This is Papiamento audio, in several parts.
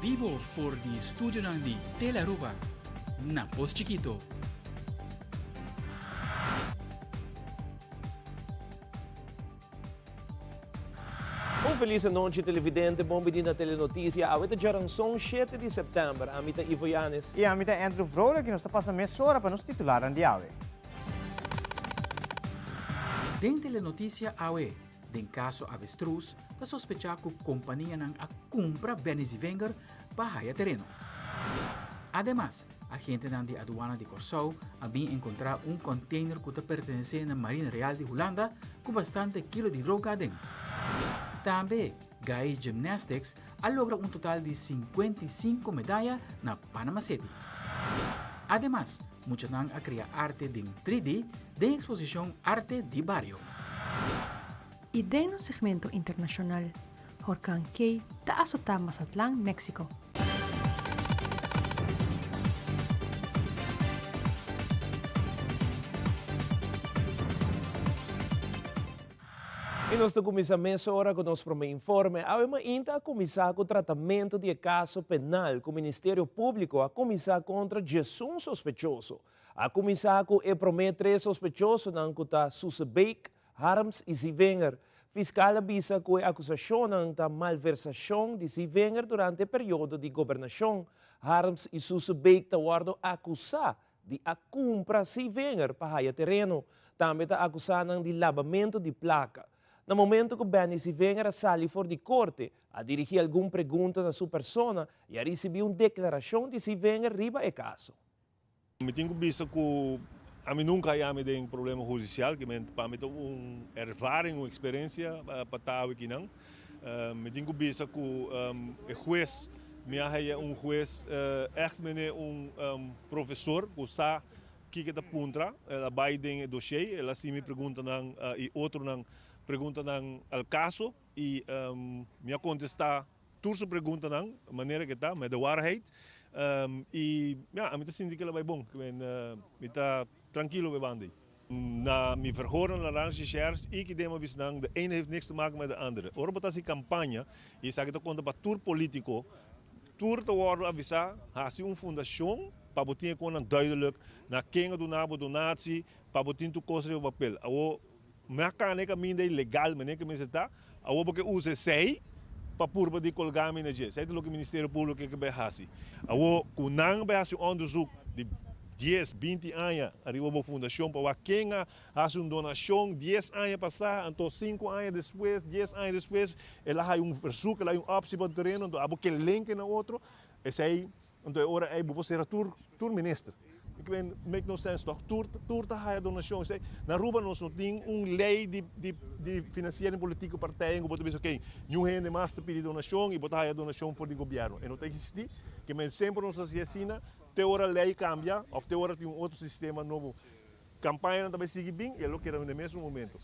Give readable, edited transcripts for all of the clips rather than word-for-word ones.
bibo for di studionan di Telearuba na Pos Chikito. Un felis anochi televidente, bon bini na Telenoticia. Awe ta djaranson shete di september. Ami ta Ivo Yanes. I ami ta Andrew Vrolijk i nos ta pasa mesora pa nos titularnan di awe. Den Telenoticia awe, den kaso Avestruz ta sospecha ku kompanianan a kumpra Benny Zievinger pa haya tereno. Ademas, agentenan di aduana di Kòrsou a bin enkontrá un kònteiner ku ta pertenesé na Marina Real di Hulanda ku bastante kilo di droga aden. Tambe Gai Gymnastics a logra un total di 55 medaya na Panama City. Ademas, muchanan a krea arte den 3D den eksposishon Arte di Bario. I den nos segmento internashonal, Horkan Kay ta asotá Mazatlán, Mexico. I nos ta kuminsá mesora ku nos promé informe. Awe mainta a kuminsá ku tratamentu di e kaso penal ku Ministerio Públiko a kuminsá kontra djesun sospechoso. A kuminsá ku e promé tres sospechosonan ku ta Susebeek, Harms i Zievinger. Fiskal a bisa ku e akusashonnan ta malversashon di Zievinger durante e periodo di gobernashon. Harms i Susebeek ta wòrdu akusá di a kumpra Zievinger pa haya tereno. Tambe ta akusá nan di labamentu di plaka. Na momento ku Benny Zievinger a sali for di korte, a dirigí algun pregunta na su persona i a risibí un deklarashon di Zievinger riba e kaso. Mi tin ku bisa ku ami nunka a yami den problema hudisial, ke men pa mi ta un ervaring, un eksperensia pa ta awe kinan. Mi tin ku bisa ku e hues, mi a haya un hues ègt mene un profesor ku sa kiko e ta puntra. El a bai den e doshé, el a hasi mi preguntanan i otronan preguntanan al kaso i mi a kontestá. Tur su preguntanan, manera ke ta, met de waarheid. I ya, ami ta sinti ke lo bai bon. Mi ta trankilo op e banda ei. Na mi verhoornan na Landsrecherche i ki den mi a bisa nan, de ene heeft niks te maken met de andere. Ora bo ta hasi kampaña, i esaki ta konta pa tur politiko, tur ta wòrdu avisá, hasi un fundashon pa bo tin e konan duidelijk na ken a duna bo donatie, pa bo tin tur kos riba papel. Awor, Mi a kana e kaminda ei legal manera ke mester ta, awor bo ke usa esei pa purba di kolgá mi na dje. Esei ta loke Ministerio Públiko ke bai hasi. Awor ku nan bai hasi un òndersuk di dies, binti aña ariba bo fundashon pa wak ken a hasi un donashon dies aña pasá, anto sinku aña despues, dies aña despues el a haña un versuk, el a haña un opsi pa un tereno, anto abo ke lenke na otro, esei Anto e ora ei bo por sera tur tur minister. Ik meen, make no sense toch? Tur tur ta haya donashon. Esei, na Aruba nos no tin un lei di di di financiering politico partijen ku bo ta bisa oké, niun hende mas ta pidi donashon i bo ta haya donashon for di gobièrnu. E no ta eksistí. Ke men semper nos a hasi asina te ora lei kambia òf te ora tin un otro sistema nobo. Kampañanan ta bai sigui bin i e lo keda na e mesun momento.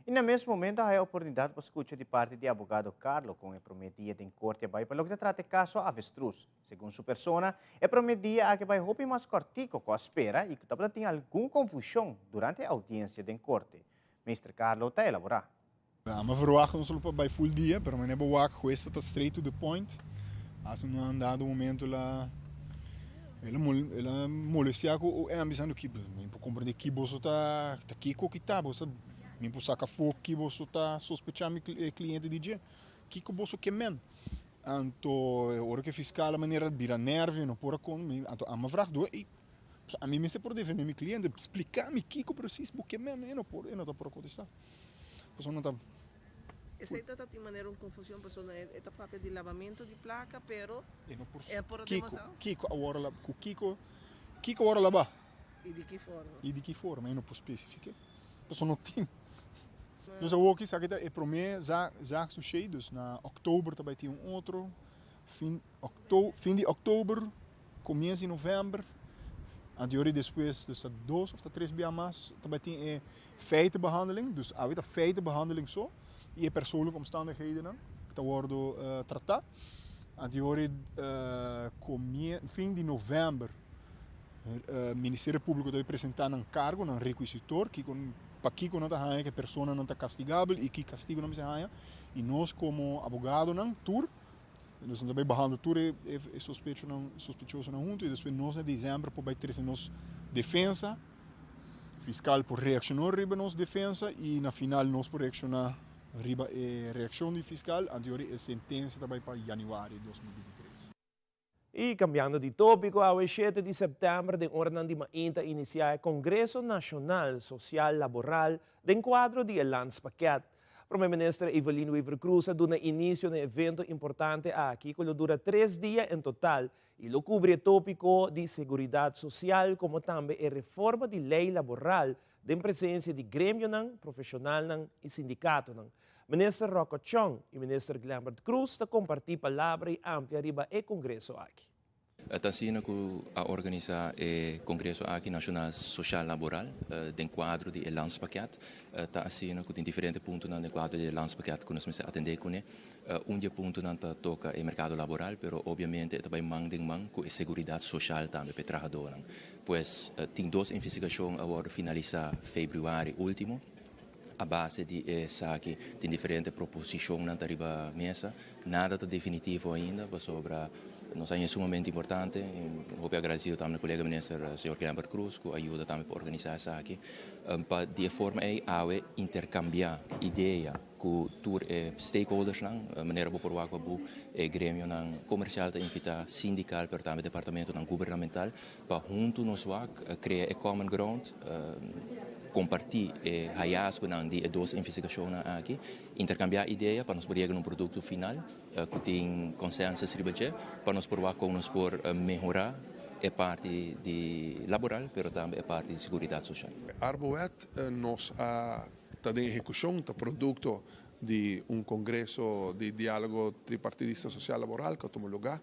I na mes momento a haya oportunidat pa skucha di parti di abogado Carlo kon e promé dia den korte a bai pa loke ta trata e kaso Avestruz. Segun su persona, e promé dia aki bai hopi mas kòrtiko ku a spera i ku tabata tin algun konfushon durante e oudiensia den korte. Meester Carlo ta elaborá. Ami a verwacht no solo pa bai full dia, pero manera bo wak hues ta ta straight to the point. Hasta un un dado momento el a el a molestia cu OM bisando ki mi por comprende ki boso ta ta kiko ki ta boso mi por saca afo ki boso ta sospecha mi e cliente di dje kiko boso ke men anto ora cu e fiscal a manera bira nervio no por a con mi anto ami a vraag door ey ami mester por defende mi cliente splica mi kiko precies bo ke men e no por e no ta por a contesta pasobra no ta. Esei ta ta tin manera un confusion pasobra e ta papia di labamento di placa pero E no por e por Kiko demostra. kiko a wòrdu lab ku kiko kiko a wòrdu labá I di ki forma. i di ki forma e no por spesifiké pasobra no tin. Dus awor ki esaki ta e promé zaak zaaksdossier dus na òktober ta bai tin un otro fin Okto, fin di oktober, comienzo di november, anterior y despues, dus ta dos of ta tres bia mas, ta bai tin e feitenbehandeling, dus awe ta feitenbehandeling so, y e persoonlijke omstandighedennan ku ta wordo tratá. Anterior y comien, fin di november, Ministerio Público ta bai presentá nan cargo, nan requisitor, kiko, pakiko nan ta haña ku e personanan ta castigabel y ki castigo nan mester haña, y nos como abogadonan tur. Dus nos ta bai behandel tur e e sospechonan sospechosonan hunto y despues nos na december por bai trece nos defensa, fiscal por reacciona riba nos defensa y na final nos por reacciona riba e reaccion di fiscal, anteori e sentencia ta bai pa januari 2023. Y cambiando di topico, awe 7 di september den oranan di mainta a inicia e Congreso Nacional Social Laboral den cuadro di e Landspakket. Prome Minister Evelyn Wever-Croes a duna inicio na e evento importante aki cu lo dura 3 dia en total y lo cubri e topico di seguridad social como tambe e reforma di ley laboral den presencia di gremionan, profesionalnan y sindicatonan. Minister Rocco Tjong y Minister Glenbert Croes ta comparti palabra y amplia riba e congreso aki. Ta asina cu a organisa e congreso aki Nacional Social Laboral den cuadro di e Landspakket. Ta asina cu tin diferente puntonan den cuadro di e Landspakket cu nos mester atende cune. Un di e puntonan ta toca e mercado laboral, pero obviamente e ta bay man den man cu e seguridad social tambe pa e trahadornan. Pues tin dos investigacion a wordo finalisa februari ultimo. A base di esaki tin diferente proposicionnan ta riba mesa. Nada ta definitivo ainda pasobra nos aña sumamente importante. Hopi agradecido tambe na colega minister señor Glenbert Croes cu a yuda tambe pa organisa esaki. Pa di e forma ey awe intercambia idea cu tur e stakeholdersnan, manera bo por wak pa bu e gremionan comercial ta invita, sindical pero tambe departamentonan gubernamental pa hunto nos wak crea e common ground, comparti e hallazgonan di e dos investigacionnan aki, intercambia idea pa nos por yega na un producto final cu tin consensus riba dje pa nos por wak con nos por mehora e parti di laboral pero tambe e parti di seguridad social. Arbowet nos a ta den ehekushon, ta produkto di un kongreso di diálogo tripartidista sosial laboral ku a tuma lugá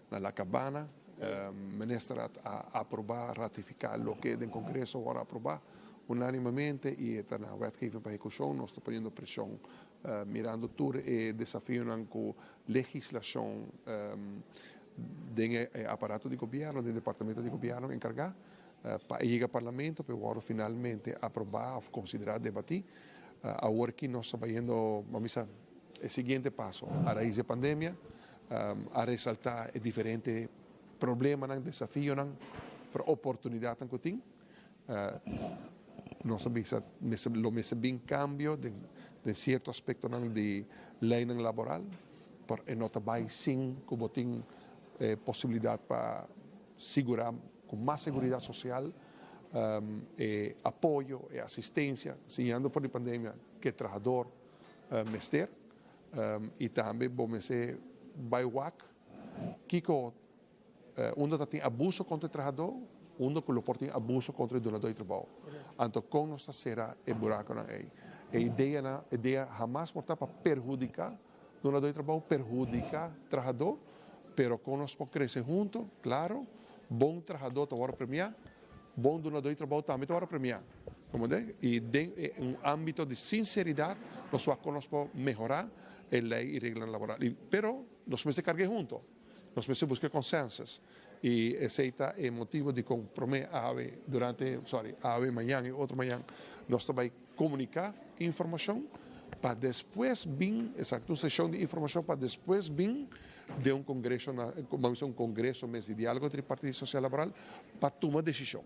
na La Cabana. Ministerraad a aprobá, ratifiká loke den kongreso a wòrdu aprobá unánimamente i e ta na wetgeving pa ehekushon. Nos ta poniendo preshon mirando tur e desafionan ku legislashon den e aparato di gobièrnu, den departamento di gobièrnu enkargá. Pa e yega Parlamento pa e wòrdu finalmente aprobá òf konsiderá, debatí. Awor ki nos ta bayendo, bo misa, e siguiente paso. A rais di e pandemia a resaltá e diferente problemanan, desafionan, pero oportunidatnan ku tin. Nos a bisa mester lo mester bin kambio den den sierto aspektonan di leinan laboral, pero e no ta bai sin ku bo tin e posibilidat pa sigurá ku mas seguridat sosial, e apoyo, e asistensia, siñando for di pandemia ku e trahador mester i tambe bo mester bai wak kiko unda ta tin abuso kontra e trahadó, unda ku lo por tin abuso kontra e dunadó di trabou. Anto kon nos ta sera e burakonan ei? E ideanan, idea hamas por ta pa perhudiká Dunadó di trabou perhudiká trahadó, pero kon nos por krese huntu? Klaro, bon trahadó ta wòrdu premiá, bon dunadó di trabou tambe ta wòrdu premiá. Komprendé? I den e un ámbito di sinseridat nos wak kon nos por mehorá e lei i reglanan laboral. I pero nos mester karg'é huntu, nos mester buska e konsensus. I esei ta e motibu dikon promé awe durante, sorry, awe mañan i otro mañan nos ta bai komuniká informashon pa despues bin, esaki ta un seshon di informashon pa despues bin den un kongreso na, ban bisa un kongreso mes di diálogo tripartidista sosial laboral pa tuma desishon.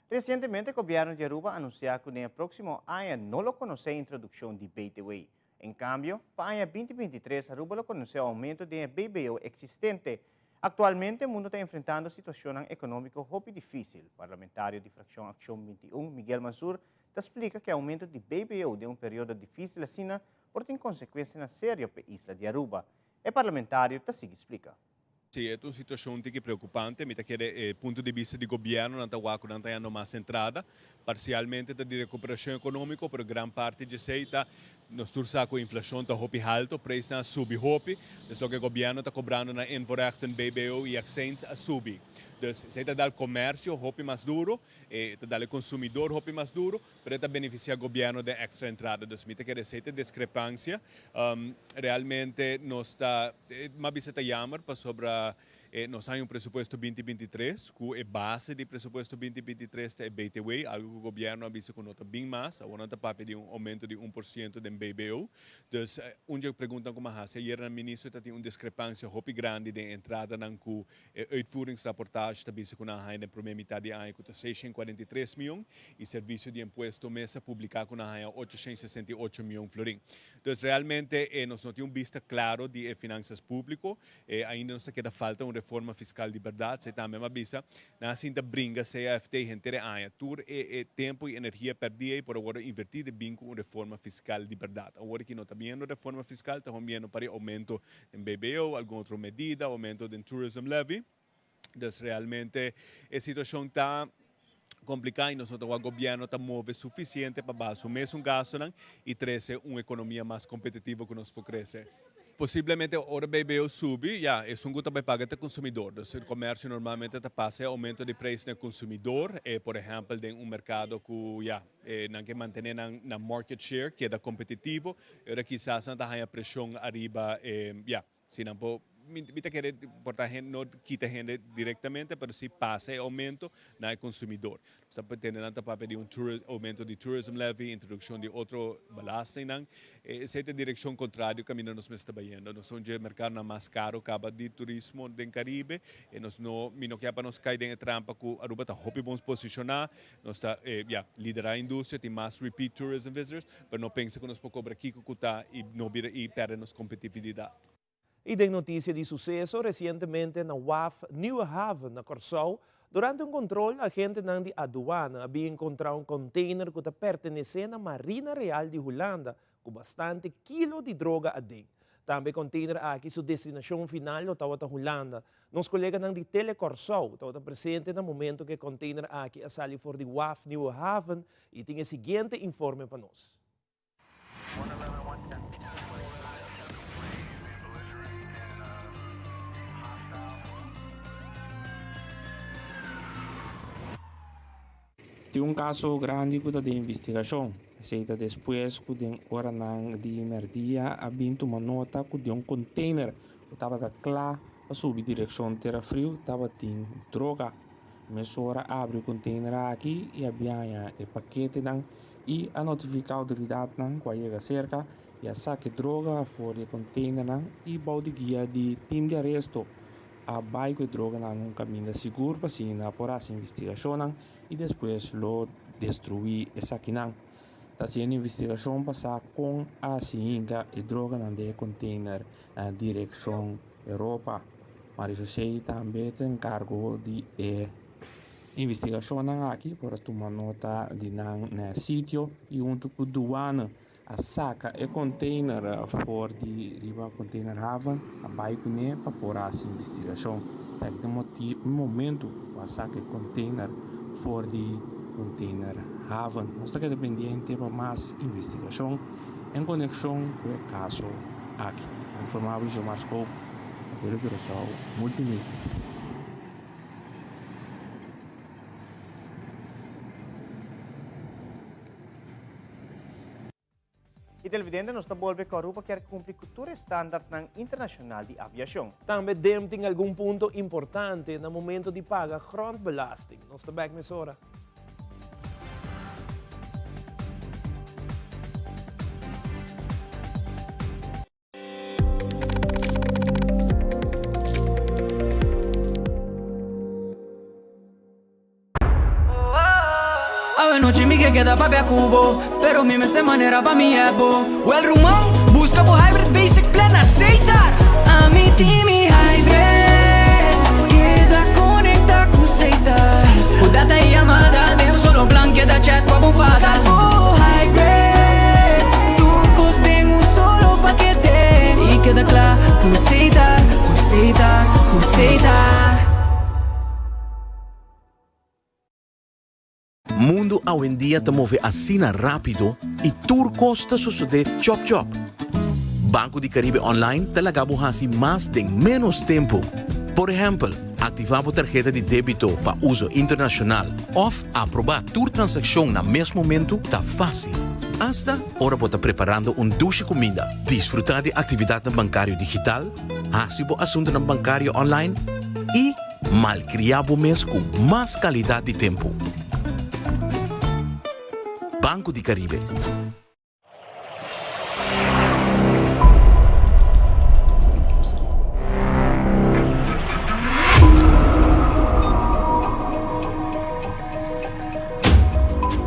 Resientemente Gobièrnu di Aruba a anunsiá ku den e próksimo aña no lo konosé introdukshon di btw. En kambio, pa aña 2023 Aruba lo konosé oumento den e BBO eksistente. Aktualmente mundu ta enfrentando situashonnan ekonómiko hopi difísil. Parlamentario di frakshon Akshon 21, Miguel Mansur, ta splika ku e oumento di BBO den un periodo difísil asina por tin konsekuensianan serio p'e isla di Aruba. E parlamentario ta sigui splika. Sí, e ta un situacion tiki preocupante. Mi ta kere e punto di bista di gobierno nan ta wak cu nan ta yando mas entrada. Parcialmente ta di recuperacion economico, pero gran parti djesey ta, nos tur sa cu inflacion ta hopi halto, prijsnan a subi hopi. Dus loke gobierno ta cobrando na invoerrechten, BBO y accijns a subi. Dus esei ta dal comercio hopi mas duro, e ta dal e consumidor hopi mas duro, pero e ta beneficia gobierno den extra entrada. Dus mi ta kere esei ta e discrepancia. Realmente nos ta, m'a bisa ta jammer pasobra nos haña un presupuesto binti 23 cu e base di presupuesto binti 23 ta e BTW, algo cu gobierno a bisa cu no ta bin mas. Awor nan ta papia di un aumento di 1% den BBO. Dus un dje preguntanan cu m'a haci ayer na ministro ta tin un discrepancia hopi grandi den entradanan cu E uitvoeringsrapportage ta bisa ku nan a haña den promé mitad di aña ku ta 643 mion i Servisio di Impuesto mes a publiká ku nan a haña 868 mion florin. Dus realmente nos no tin un bista klaro di e finansas públiko. Ainda nos ta keda falta un reforma fiskal di bèrdat. Esei tambe mi a bisa. Nan a sinta bringa CAFT henter e aña. Tur e tempu i energia pèrdí ei por a wòrdu invertí den bin ku un reforma fiskal di bèrdat. Awor aki no ta biendo reforma fiskal, ta hon biendo pa di oumento Den BBO, algun otro medida, aumento den tourism levy. Dus realmente e situacion ta complica y nos no ta wak gobierno ta move suficiente pa baha su mesun gastonan y trece un economia mas competitivo cu nos por crece. Posiblemente ora BBO subi, ya, esun cu ta bay paga ta consumidor. Dus el comercio normalmente ta pasa e aumento di prijs na e consumidor, por ehempel den un mercado cu, ya, Nan ke mantené nan nan market share, keda kompetitivo. E ora kisas nan ta haña preshon ariba e, ya, si nan por, mi mi ta kere por ta hende no kita hende direktamente, pero si pasa e oumento na e konsumidor. Nos ta tende nan ta papia di un oumento di tourism levy, introdukshon di otro belastingnan. Esei ta e direkshon kontrario kaminda nos mester ta bayendo. Nos ta un dje merkadonan mas karo kaba di turismo den Karibe. E nos no, mi no ke pa nos kai den e trampa ku Aruba ta hopi bon posishoná. Nos ta, ya, liderá e industria, tin mas repeat tourism visitors, pero no pensa ku nos por kobra kiko ku ta i no bira i pèrdè nos kompetitividat. I den notisia di suseso, resientemente na waf Nieuwe Haven na Kòrsou, durante un kontrol agentenan di aduana a bin enkontrá un kònteiner ku ta pertenesé na Marina Real di Hulanda ku bastante kilo di droga aden. Tambe e kònteiner aki su destinashon final lo tabata Hulanda. Nos koleganan di Tele Kòrsou tabata presente na momento ku e kònteiner aki a sali for di waf Nieuwe Haven i tin e siguiente informe pa nos. Tin un kaso grandi ku ta den investigashon. Esei ta despues ku den oranan di mèrdia a bin tuma nota ku den un konteiner ku tabata kla pa subi direkshon Tera Friu tabatin droga. Mesora a abri e konteiner aki i a biaña e paketenan i a notifiká outoridatnan ku a yega serka i a saka e droga for di e konteinernan i bou di guia di tim di aresto. A bai ku e droganan un kaminda sigur pa asina por hasi investigashonnan i despues lo destruí esakinan. Ta hasiendo investigashon pa sa kon a hasi hinka e droganan den e konteiner na direkshon Europa. Mario José tambe ta enkargo di e investigashonnan aki por a tuma nota di nan na e sitio i huntu ku duana. A saka e container for di riba containerhaven a bai kuné pa por hasi investigashon. Esaki ta e momento ku a saka e container for di containerhaven. Nos ta keda pendiente pa mas investigashon en konekshon ku e kaso aki. Informá Jomar Schoop pa Tele Curaçao Multimedia. Y televidente nos ta bolbe cu Aruba kier cumpli cu tur e standardnan internacional di aviacion. Tambe DEM tin algun punto importante na momento di paga grondbelasting. Nos ta bek mesora. Awe nochi mi ke keda papia ku bo Pero mi mester manera pa mi ebo Well ruman, buska bo hybrid basic plan na Setar Ami tin mi hybrid Keda konekta ku Setar Ku data i yamada den un solo plan Keda chat pa bo fada Buska bo hybrid Tur kos den un solo pakete I keda kla ku Setar, ku Setar, ku Setar. Mundu awendia ta move asina rápido i tur kos ta sosodé chòp chòp. Banco di Caribe Online ta laga bo hasi mas den ménos tempu. Por ehèmpel, Aktivá bo tarheta di débito pa uso internashonal òf aprobá tur transakshon na mes momentu ta fásil. Asta ora bo ta preparando un dushi kuminda, disfrutá di aktividatnan bankario digital, hasi bo asuntunan bankario online i malkriá bo mes ku mas kalidat di tempu. Banco di Caribe.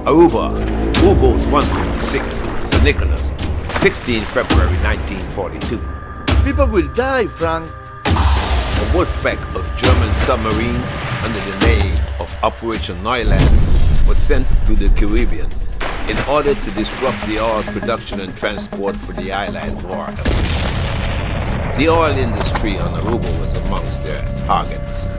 Aruba, U-Boat 156, San Nicolas, 16 February 1942. People will die, Frank. A wolf pack of German submarines under the name of Operation Neuland was sent to the Caribbean in order to disrupt the oil production and transport for the island war efforts. The oil industry on Aruba was amongst their targets.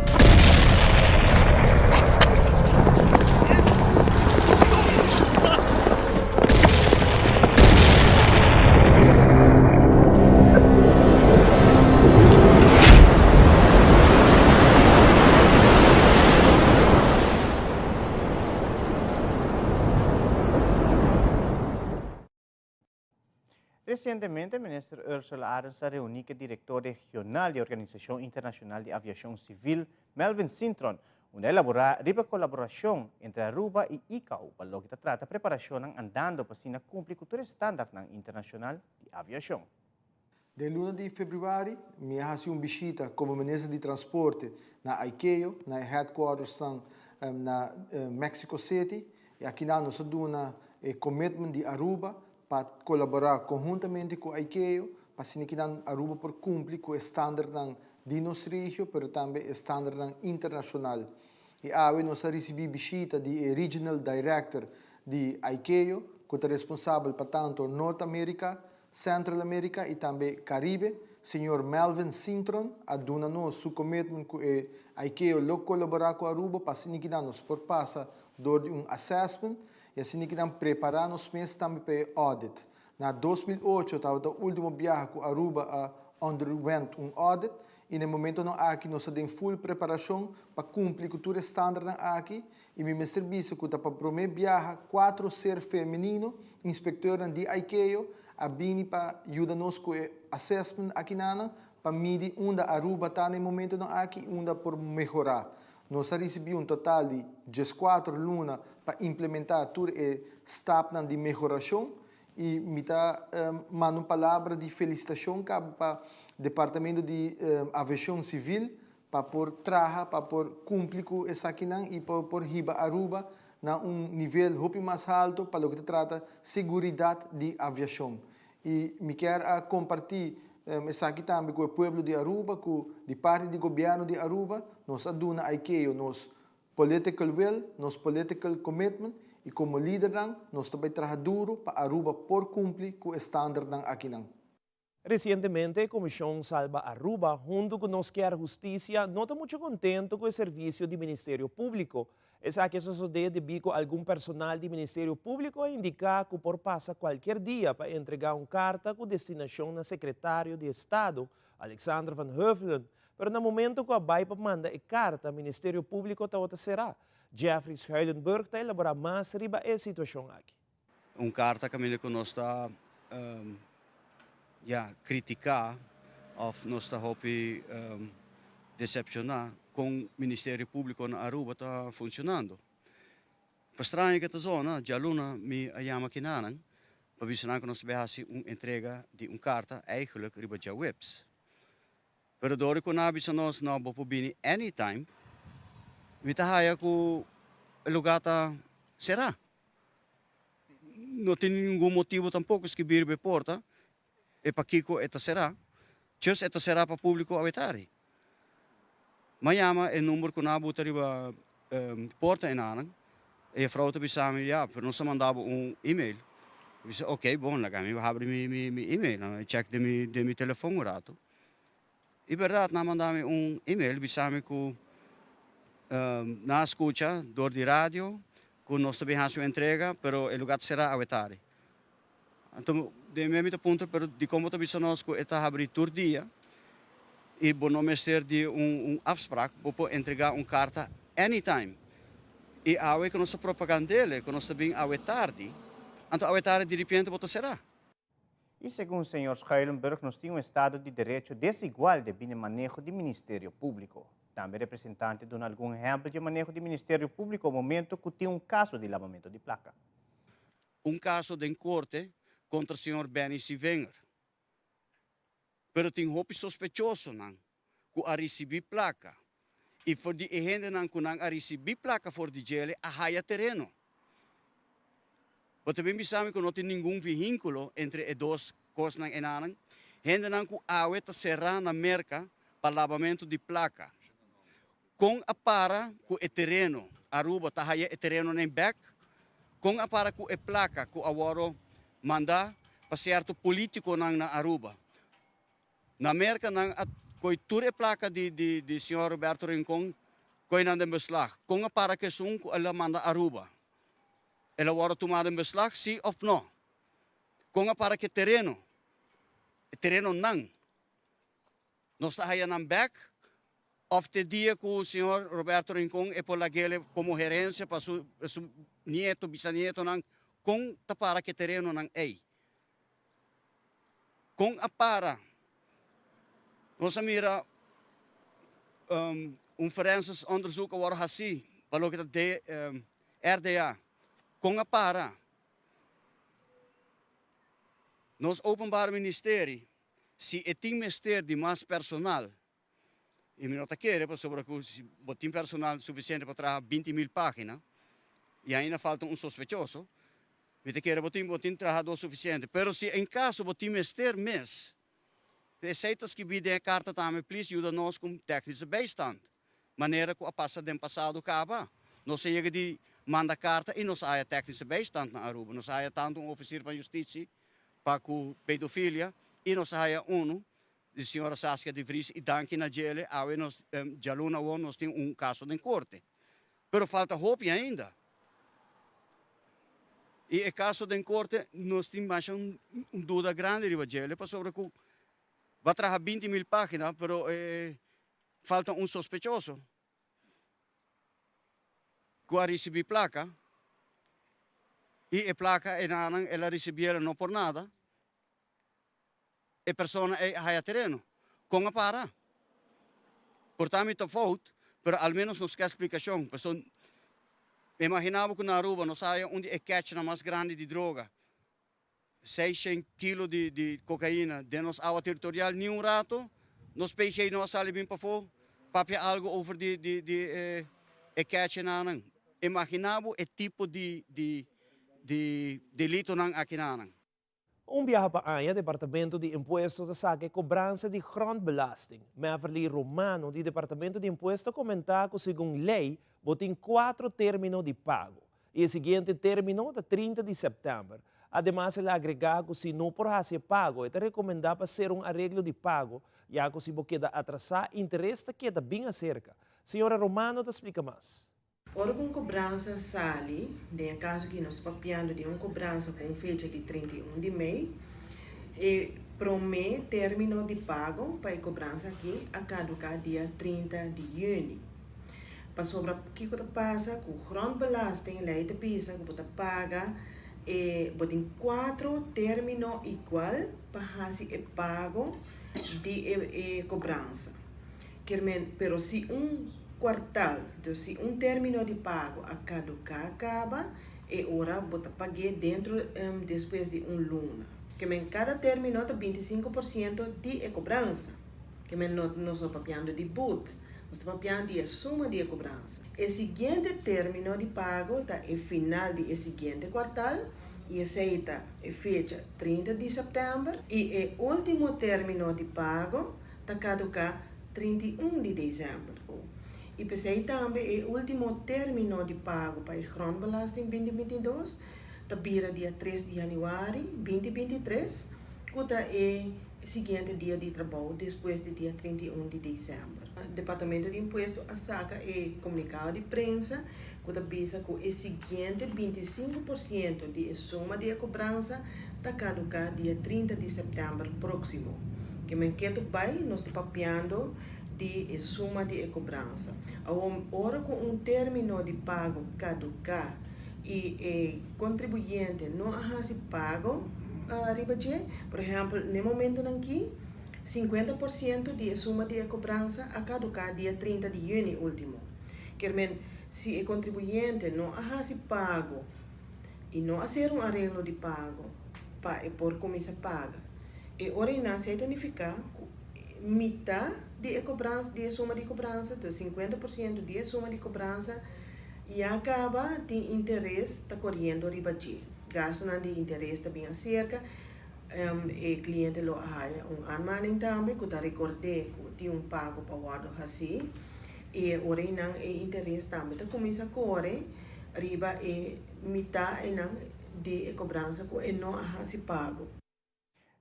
Resientemente Minister Ursula Arends a reuni cu e director regional di Organisacion Internacional di Aviacion Civil, Melvin Sintron, unda a elabora riba e colaboracion entre Aruba y ICAO pa loke ta trata preparacionnan andando pa asina cumpli cu tur e standardnan internacional di aviacion. Den luna di februari mi a hasi un bishita komo Minister di Transporte na ICAO, na e headquartersnan na Mexico City, i akinan nos a duna e commitment di Aruba pa kolaborá konhuntamente ku ICAO pa asina kinan Aruba por kumpli ku e standardnan di nos regio pero tambe e standardnan internashonal. I awe nos a risibí bishita di e Regional Director di ICAO ku ta responsabel pa tantu Nort Amerika, Central America y tambe Caribe, señor Melvin Sintron a duna nos su commitment cu e ICAO lo colabora cu Aruba pa asina kinan nos por pasa door di un assessment y asina kinan prepara nos mes tambe pa e audit. Na 2008 tabata ultimo biaha cu Aruba a underwent un audit y na e momentonan aki nos ta den full preparacion pa cumpli cu tur e standardnan aki I mi mester bisa ku ta pa promé biaha kuatro ser femenino, inspektornan di ICAO, a bini pa yuda nos ku e assessment akinanan pa midi unda Aruba ta na e momentonan aki i unda por mehorá. Nos a risibí un total di dieskuater luna pa implementá tur e stapnan di mehorashon i mi ta manda un palabra di felisitashon kaba pa Departamento di Aviashon Sivil pa por traha pa por cumpli cu esakinan y pa por hiba Aruba na un nivel hopi mas halto pa loke ta trata seguridad di aviacion. Y mi kier a comparti esaki tambe cu e pueblo di Aruba cu di parti di gobierno di Aruba nos a duna ICAO nos political will, nos political commitment y como lidernan nos ta bay traha duro pa Aruba por cumpli cu e standardnan akinan. Resientemente e Komishon Salba Aruba huntu ku Nos Kier Hustisia no ta muchu kontentu ku e servisio di Ministerio Públiko. Esaki a sosodé debí ku algun personal di Ministerio Públiko a indiká ku por pasa kualkier dia pa entregá un karta ku destinashon na Sekretario di Estado, Alexander van Huffelen, pero na momento ku a bai pa manda e karta Ministerio Públiko tabata será. Jeffrey Schuilenburg ta elaborá mas riba e situashon aki. Un karta kaminda ku nos ta ya kritiká òf nos ta hopi desepshoná kon Ministerio Públiko na Aruba ta funshonando. Pa straño ke ta zona, djaluna mi a yama kinanan pa bisa nan ku nos ta bai hasi un entrega di un karta eigelijk riba djaweps. Pero dor ku nan a bisa nos no bo por bini anytime, mi ta haya ku e lugá ta será. No tin ningun motibu tampoko skibí riba e porta e pakiko e ta será. Just e ta será pa públiko awe tardi. M'a yama e number ku nan a buta riba porta enanan e jefrou ta bisa mi, ya, pero nos a manda bo un email. Mi bisa, ok, bon, laga mi habri mi email, mi check den mi telefon un ratu. E berdad nan a manda mi un email bisa mi cu nan a scucha door di radio cu nos ta bin haci un entrega pero e lugar ta cera awe tardi. Anto den mi mi ta puntra pero dicon bo ta bisa nos cu e ta habri tur dia? I bo no mester di un afspraak, bo por entrega un karta anytime. I awe ku nos ta propagand'el, ku nos ta bin awe tardi, anto awe tardi diripiente bo ta será. I segun señor Schuilenburg nos tin un estado di derecho desigual debí n'e maneho di Ministerio Públiko. Tambe representante duna algun ehèmpel dje maneho di Ministerio Públiko momento ku tin un kaso di labamentu di plaka. Un kaso den korte kontra señor Benny Sievinger. Pero tin hopi sospechosonan ku a risibí plaka i for di e hendenan ku nan a risibí plaka for di djele a haya tereno. Bo ta bin bisa mi ku no tin ningun vihínkulo entre e dos kosnan enanan? Hendenan ku awe ta será na Merka pa labamentu di plaka. Kon a para ku e tereno? Aruba ta haya e terenonan bek? Kon a para ku e plaka ku a wòrdu mandá pa sierto polítikonan na Aruba? Na Merka nan a koi tur e plaka di di di señor Roberto Rincon koi nan den beslag. Kon a para ku esun ku el a manda Aruba? El a wòrdu tumá den beslag sí òf nò? Kon a para ku e tereno? E terenonan nos ta haya nan bek òf te dia ku señor Roberto Rincon e por lag'el komo herensia pa su su nieto, bisanietonan? Kon ta para ku e terenonan ei? Kon a para? Nos a mira un forensisch onderzoek a wòrdu hasí pa loke ta RDA. Kon a para? Nos Openbaar Ministerie, si e tin mester di mas personal, I mi no ta kere pasobra ku si bo tin personal sufisiente pa traha 20.000 página i ainda falta un sospechoso, mi ta kere bo tin bo tin trahadó sufisiente. Pero si en kaso bo tin mester mes, esei ta skibí den e karta tambe, plis yuda nos ku tèknische bijstand, manera ku a pasa den pasado kaba. Nos a yega di manda karta i nos a haya tèknische bijstand na Aruba. Nos a haya tantu un ofisier van justitie pa ku pedofilia i nos a haya unu Di señora Saskia de Vries y danki na djele awe nos djaluna awor nos tin un caso den corte. Pero falta hopi ainda. Y e caso den corte nos tin masha un duda grandi riba djele pasobra cu ba traha 20.000 pagina pero falta un sospechoso cu a ricibi placa y e placa enanan el a ricibiela no por nada. E persona ei a haya tereno. Kon a para? Por ta mi ta fout, pero al menos nos ke splikashon. Pasobra mi imagina bo ku na Aruba nos a haya un di e catchnan mas grandi di droga, 600 kilo di di kokaina den nos awa teritorial. Ni un rato nos PG no a sali bin pafó papia algo over di di di e e catchnan. Imagina bo e tipo di di di delitonan akinanan. Un biaha pa aña Departamento di Impuesto ta saka e kobransa di grondbelasting. Meverly Romano di Departamento di Impuesto a komentá ku segun lei bo tin kuatro término di pago i e siguiente término ta 30 di sèptèmber. Ademas el a agregá ku si no por hasi e pago e ta rekomendá pa sera un areglo di pago ya ku si bo keda atrasá interes ta keda bin aserka. Señora Romano ta splika mas. Ora ku un kobransa sali, den e kaso aki nos ta papiando di un kobransa ku un fecha di 31 di mei, e promé término di pago pa e kobransa aki a kaduká dia 30 di yüni. Pasobra kiko ta pasa ku grondbelasting, lei ta bisa ku bo ta paga e bo tin kuatro término igual pa hasi e pago di e kobransa. Kier men, pero si un kuartal, dus si un término di pago a kaduká kaba, e ora bo ta pag'é dentro despues di un luna. Kier men, kada término ta 25% di e kobransa. Kier men, no nos no papiando di but, nos ta papiando di e suma di e kobransa. E siguiente término di pago ta e final di e siguiente kuartal, i esei ta e fecha 30 di sèptèmber, i e último término di pago ta kaduká 31 di desèmber. I p'esei tambe e último término di pago pa e grondbelasting 2022 ta bira dia 3 di yanüari 2023, ku ta e siguiente dia di trabou despues di dia 31 di desèmber. Departamento di Impuesto a saka e komunikado di prensa ku ta bisa ku e siguiente 25% di e suma di e kobransa ta kaduká dia 30 di sèptèmber próksimo. Ke men ketu bai nos ta papiando di e suma di e kobransa. Awor ora ku un término di pago kaduká i e kontribuyente no a hasi pago riba dje, por ehèmpel n'e momentunan ki 50% di e suma di e kobransa a kaduká dia 30 di yüni último. Kier men si e kontribuyente no a hasi pago i no a ser un areglo di pago pa e por kuminsá paga, e ora einan si ei ta nifiká ku mitá di e kobransa, di e suma di kobransa, dus 50% di e suma di kobransa ya kaba tin interes ta koriendo riba dje. Gastunan di interes ta bin aserka, e kliente lo a haya un aanmaning tambe ku ta rekord'é ku tin un pago pa wòrdu hasí i e ora einan e interes tambe ta kuminsá kore riba e mitá einan di e kobransa ku e no a hasi pago.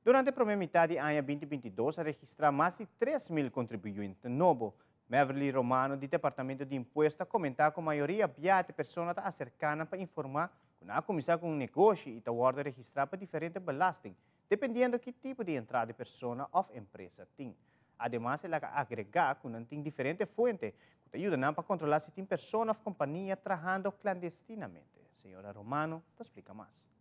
Durante promé mitá di aña 2022 a registrá mas di 3.000 kontribuyente nobo. Meverly Romano di Departamento di Impuesto a komentá ku mayoria bia e persona ta aserká nan pa informá ku nan a kuminsá ku un negoshi i ta wòrdu registrá pa diferente belasting, dependiendo ki tipo di entrada e persona òf empresa tin. Ademas el a agregá ku nan tin diferente fuente ku ta yuda nan pa kontrolá si tin persona òf kompania trahando klandestinamente. Señora Romano ta splika mas.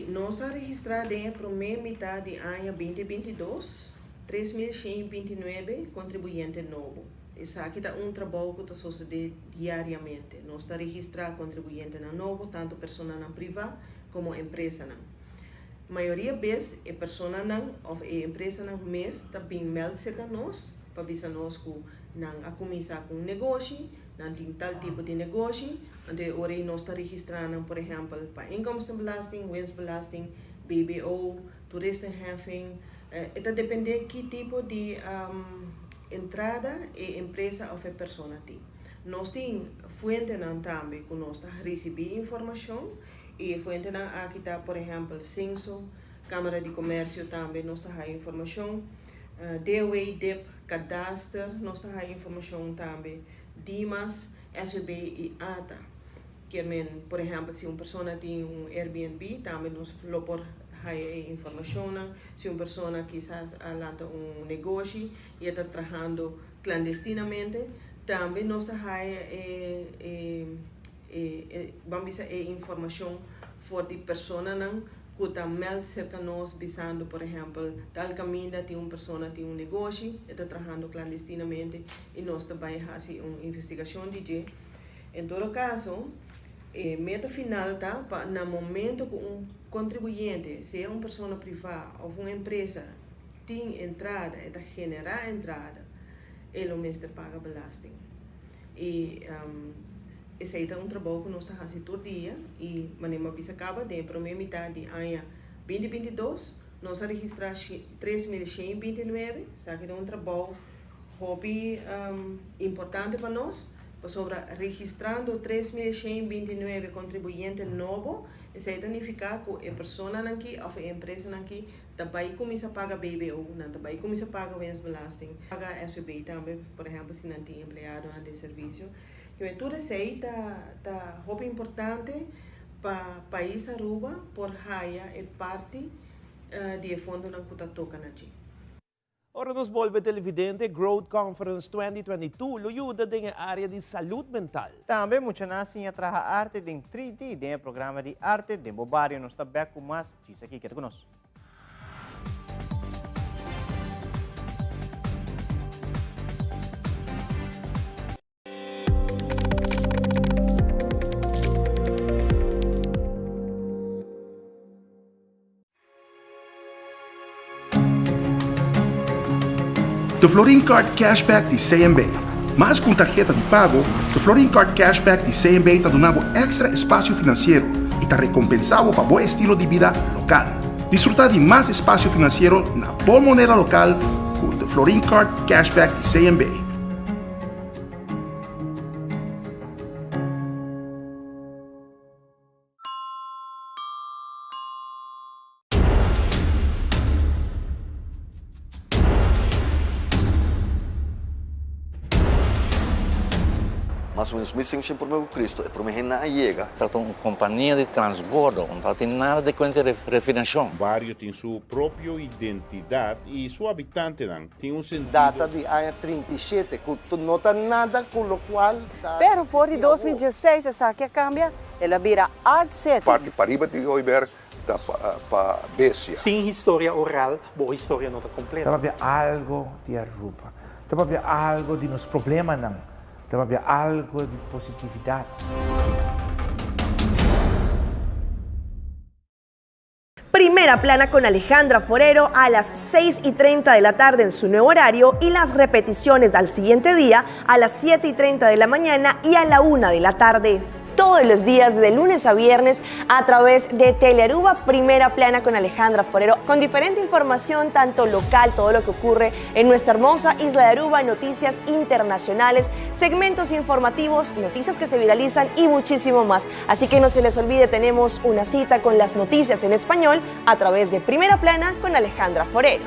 Nos a registrá den e promé mitá di aña 2022, 3.129 kontribuyente nobo. Esaki ta un trabou ku ta sosodé diariamente. Nos ta registrá kontribuyentenan nobo, tantu personanan privá komo empresanan. Mayoria bes e personanan òf e empresanan mes ta bin mèld serka nos pa bisa nos ku nan a kuminsá ku un negoshi, nan tin tal tipo di negoshi, anto e ora ei nos ta registrá nan por ehèmpel pa inkomstenbelasting, winstbelasting, BBO, toeristenheffing. E ta dependé ki tipo di entrada e empresa òf e persona tin. Nos tin fuentenan tambe ku nos ta risibí informashon i e fuentenan aki ta por ehèmpel Senso, Kámara di Komèrsio tambe nos ta haya informashon, DOW, dip, Kadaster nos ta haya informashon tambe, Dimas, SVB i ata. Kier men, por ehèmpel, si un persona tin un Airbnb tambe nos lo por haya e informashonnan. Si un persona kisas a lanta un negoshi i e ta trahando klandestinamente, tambe nos ta haya e e e ban bisa e informashon for di personanan ku ta mèld serka nos bisando por ehèmpel tal kaminda tin un persona tin un negoshi e ta trahando klandestinamente i nos ta bai hasi un investigashon di dje. En todo kaso e meta final ta pa na momento ku un kontribuyente sea un persona privá òf un empresa tin entrada e ta generá entrada e lo mester paga belasting. I esei ta un trabou ku nos ta hasi tur dia i manera mi a bisa kaba den e promé mitad di aña 2022 nos a registrá 3129, esaki ta un trabou hopi importante pa nos pasobra registrando 3129 kontribuyente nobo esei ta nifiká ku e personanan aki òf e empresanan aki ta bai kuminsá paga BBO, nan ta bai kuminsá paga winstbelasting, paga SVB tambe, por ehèmpel si nan tin empleadonan den servisio. Kimen tur esei ta ta hopi importante pa pais Aruba por haya e parti di e fondonan ku ta toka na dje. Ora nos bolbe televidente, Growth Conference 2022 lo yuda den e area di salud mental. Tambe muchanan a siña traha arte den 3D den e programa di Arte den Bo Bario. Nos ta bek ku mas djis aki. Keda ku nos. De Florin Card Cashback di CMB. Mas ku un tarheta di pago, De Florin Card Cashback di CMB ta duna bo èkstra espasio finansiero i ta rekompensá bo pa bo estilo di bida lokal. Disfrutá di mas espasio finansiero na bo moneda lokal ku De Florin Card Cashback di CMB. Mas o menos 1500 promé ku Kristu e promé hendenan a yega. Tabata un kompania di transbordo, no tabatin nada di kuenta di refinashon. Bario tin su propio identidat i su habitantenan tin un sentido. Data di aña 37 ku no ta nada ku lokual ta. Pero for di 2016 esaki a kambia, el a bira Art City. Parti pariba di Hooiberg ta pa bestia. Sin historia oral, bo historia no ta completo. Ta papia algo di Aruba. Ta papia algo di nos problemanan. Ta papia algo di positividad. Primera Plana con Alejandra Forero a las 6 y 30 de la tarde en su nuevo horario y las repeticiones al siguiente día a las 7 y 30 de la mañana y a la 1 de la tarde. Todos los días de lunes a viernes a través de Telearuba Primera Plana con Alejandra Forero, con diferente información, tanto local, todo lo que ocurre en nuestra hermosa isla de Aruba, noticias internacionales, segmentos informativos, noticias que se viralizan y muchísimo más. Así que no se les olvide, tenemos una cita con las noticias en español a través de Primera Plana con Alejandra Forero.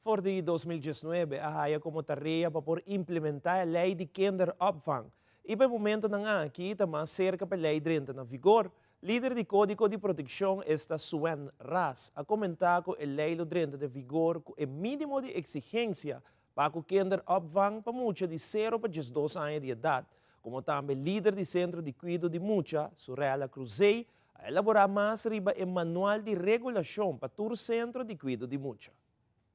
For di 2019 a haya komo tarea pa por implementá e lei di kinderopvang i pa e momentonan aki ta mas serka pa e lei drenta na vigor. Lider di Kódigo di Protekshon esta Suen Ras a komentá ku e lei lo drenta den vigor ku e mínimo di eksigensia pa ku kinderopvang pa mucha di sero pa 12 aña di edat, komo tambe lider di Sentro di Kuido di Mucha, Surella Cruzé, A elaborá mas riba e manual di regulashon pa tur sentro di kuido di mucha.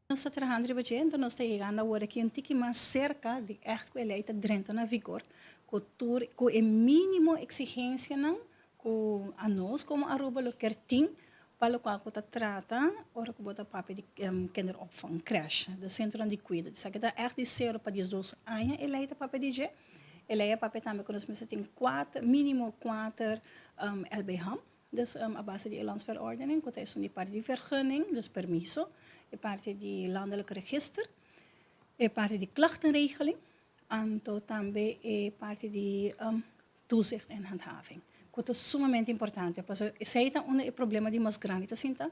Nos ta trahando riba dje, enton nos ta yegando awor aki un tiki mas serka di ègt ku e lei ta drenta na vigor, ku tur ku e mínimo eksigensianan ku anos komo Aruba lo kier tin pa lokual ku ta trata ora ku bo ta papia di kinderopvang, crèche, de sentronan di kuido. Esaki ta ègt di sero pa diesdos aña e lei ta papia di dje. E lei a papia tambe ku nos mester tin kuater, mínimo kuater LBH, dus a base di e landsverordening ku ta esun di parti di vergunning, dus permiso, e parti di landelijk register, e parti di klachtenregeling, anto tambe e parti di toezicht en handhaving, ku ta sumamente importante, pasobra esei ta unda e problema di mas grandi ta sinta,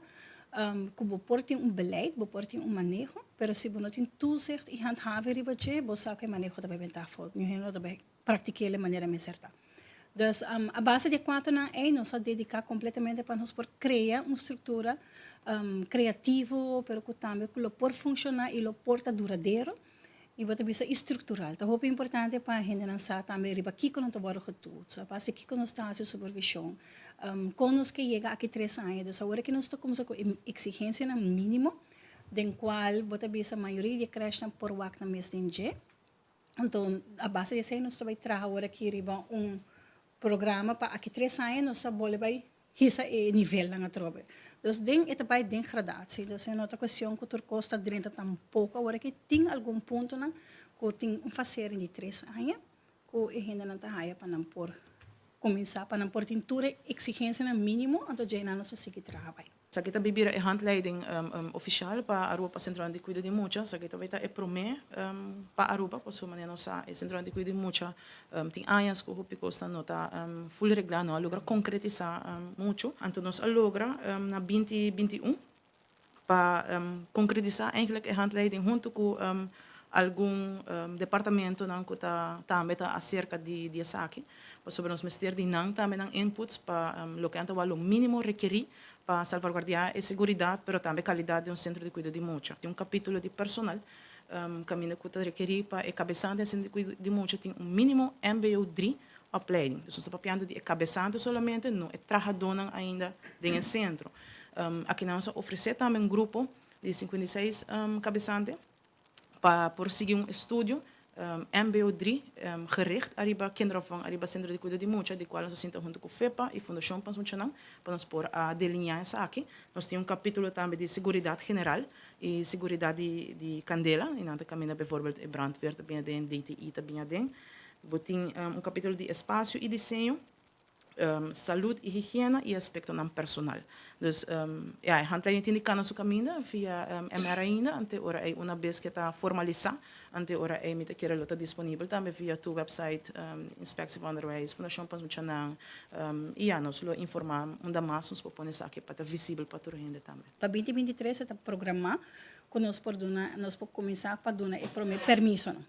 ku bo por tin un beleid, bo por tin un maneho, pero si bo no tin toezicht i handhaving riba dje, bo sa ku e maneho ta bai benta afó, niun hende no ta bai praktik'é e manera mester ta. Dus a base di e kuaternan ei nos a dediká kompletamente pa nos por krea un struktura kreativo, pero ku tambe ku lo por funshoná i lo por ta duradero. I bo ta bisa i struktural. Ta hopi importante pa hendenan sa tambe riba kiko nan ta wòrdu getoets, a base di kiko nos ta hasi supervishon, kon nos ke yega aki tres aña. Dus awor aki nos ta kumsa ku e eksigensianan mínimo den kual bo ta bisa mayoria di e krèshnan por wak nan mes den dje. Anto a base di esei nos ta bai traha awor aki riba un programa pa aki tres aña nos ta bolbe bai hisa e nivelnan atrobe. Dus den e ta bai den gradatie. Dus e no ta cuestion cu tur cos ta drenta tampoco. Awor aki tin algun puntonan cu tin un fasering di tres aña cu e hendenan ta haya pa nan por cuminsa, pa nan por tin tur e exigencianan minimo, anto djei nan nos ta sigui traha bai. Esaki ta bira e handleiding ofishal pa Aruba pa Sentronan di Kuido di Mucha. Esaki ta bai ta e promé pa Aruba, pasobra manera nos sa e Sentronan di Kuido di Mucha tin añas ku hopi kosnan no ta ful reglá, no a logra konkretisá muchu. Anto nos a logra na binti 21 pa konkretisá eigentlik e handleiding huntu ku algun departamentonan ku ta tambe ta aserka di esaki, pasobra nos mester di nan tambe nan inputs pa loke nan ta wak lo mínimo rekerí pa salvaguardiá e seguridat pero tambe kalidat di un sentro di kuido di mucha. Tin un kapítulo di personal kaminda ku ta rekerí pa e kabesante di sentro di kuido di mucha tin un mínimo mbo dri opleiding. Dus nos ta papiando di e kabesante solamente, no e trahadónan ainda den e sentro. Akinan nos a ofresé tambe un grupo di 56 kabesante. pa por sigui un estudio mbo dri gericht ariba kinderopvang, ariba Centro di Cuido di Mucha, di cual nos a sinta hunto cu FEPA y Fundacion pa nos Muchanan pa nos por a delinea esaki. Nos tin un capitulo tambe di seguridad general y seguridad di candela, y nan ta caminda bijvoorbeeld e brandweer ta bin aden, DTI ta bin aden. Bo tin un capitulo di espacio y diseño. salud y higiena y aspectonan personal. Dus ya, e handleiding tin di cana su caminda via MR ainda, ante ora ey una bes ke ta formalisa, ante ora ey mi ta kere lo ta disponibel tambe via tur website, Inspectie van Onderwijs, Fundacion Pas Muchanan, y ya, nos lo informa unda mas nos por pone esaki pa ta visibel pa tur hende tambe. Pa 2023 e ta programa. ku nos por duna, nos por kuminsá pa duna e promé permisonan.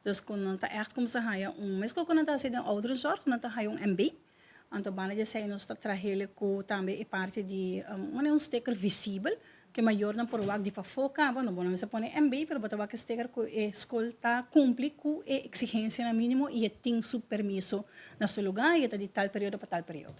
Dus ku nan ta ègt kuminsá haña un, meskos ku nan ta hasi den ouderenzorg, nan ta haña un MB. Anto banda di esei nos ta trah'el ku tambe e parti di un sticker visibel ku e mayornan por wak di pafó kaba. No bo no mester pone MB pero bo ta wak e sticker ku e skol ta kumpli ku e eksigensianan mínimo i e tin su permiso na su lugá i e ta di tal periodo pa tal periodo.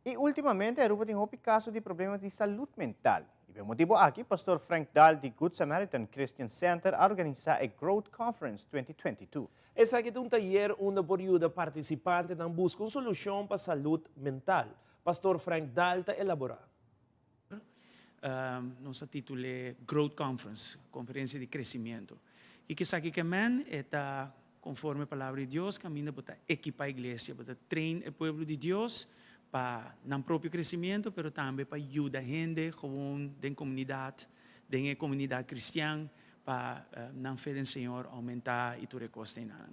Y ultimamente Aruba tin hopi caso di problema di salud mental. Y pa e motibo aki Pastor Frank Daal di Good Samaritan Christian Center a organisa e Growth Conference 2022. Esaki ta un tayer unda por yuda participantenan busca un solucion pa salud mental. Pastor Frank Daal ta elabora. Nos a titul'é Growth Conference, Konferensia di Kresimentu. Kiko esaki ke men? E ta konforme Palabra di Dios kaminda bo ta ekipá iglesia, bo ta train e pueblo di Dios pa nan propio kresimentu, pero tambe pa yuda hende gewoon den komunidat, den e komunidat kristian, pa nan fe den Señor oumentá i tur e kos einan.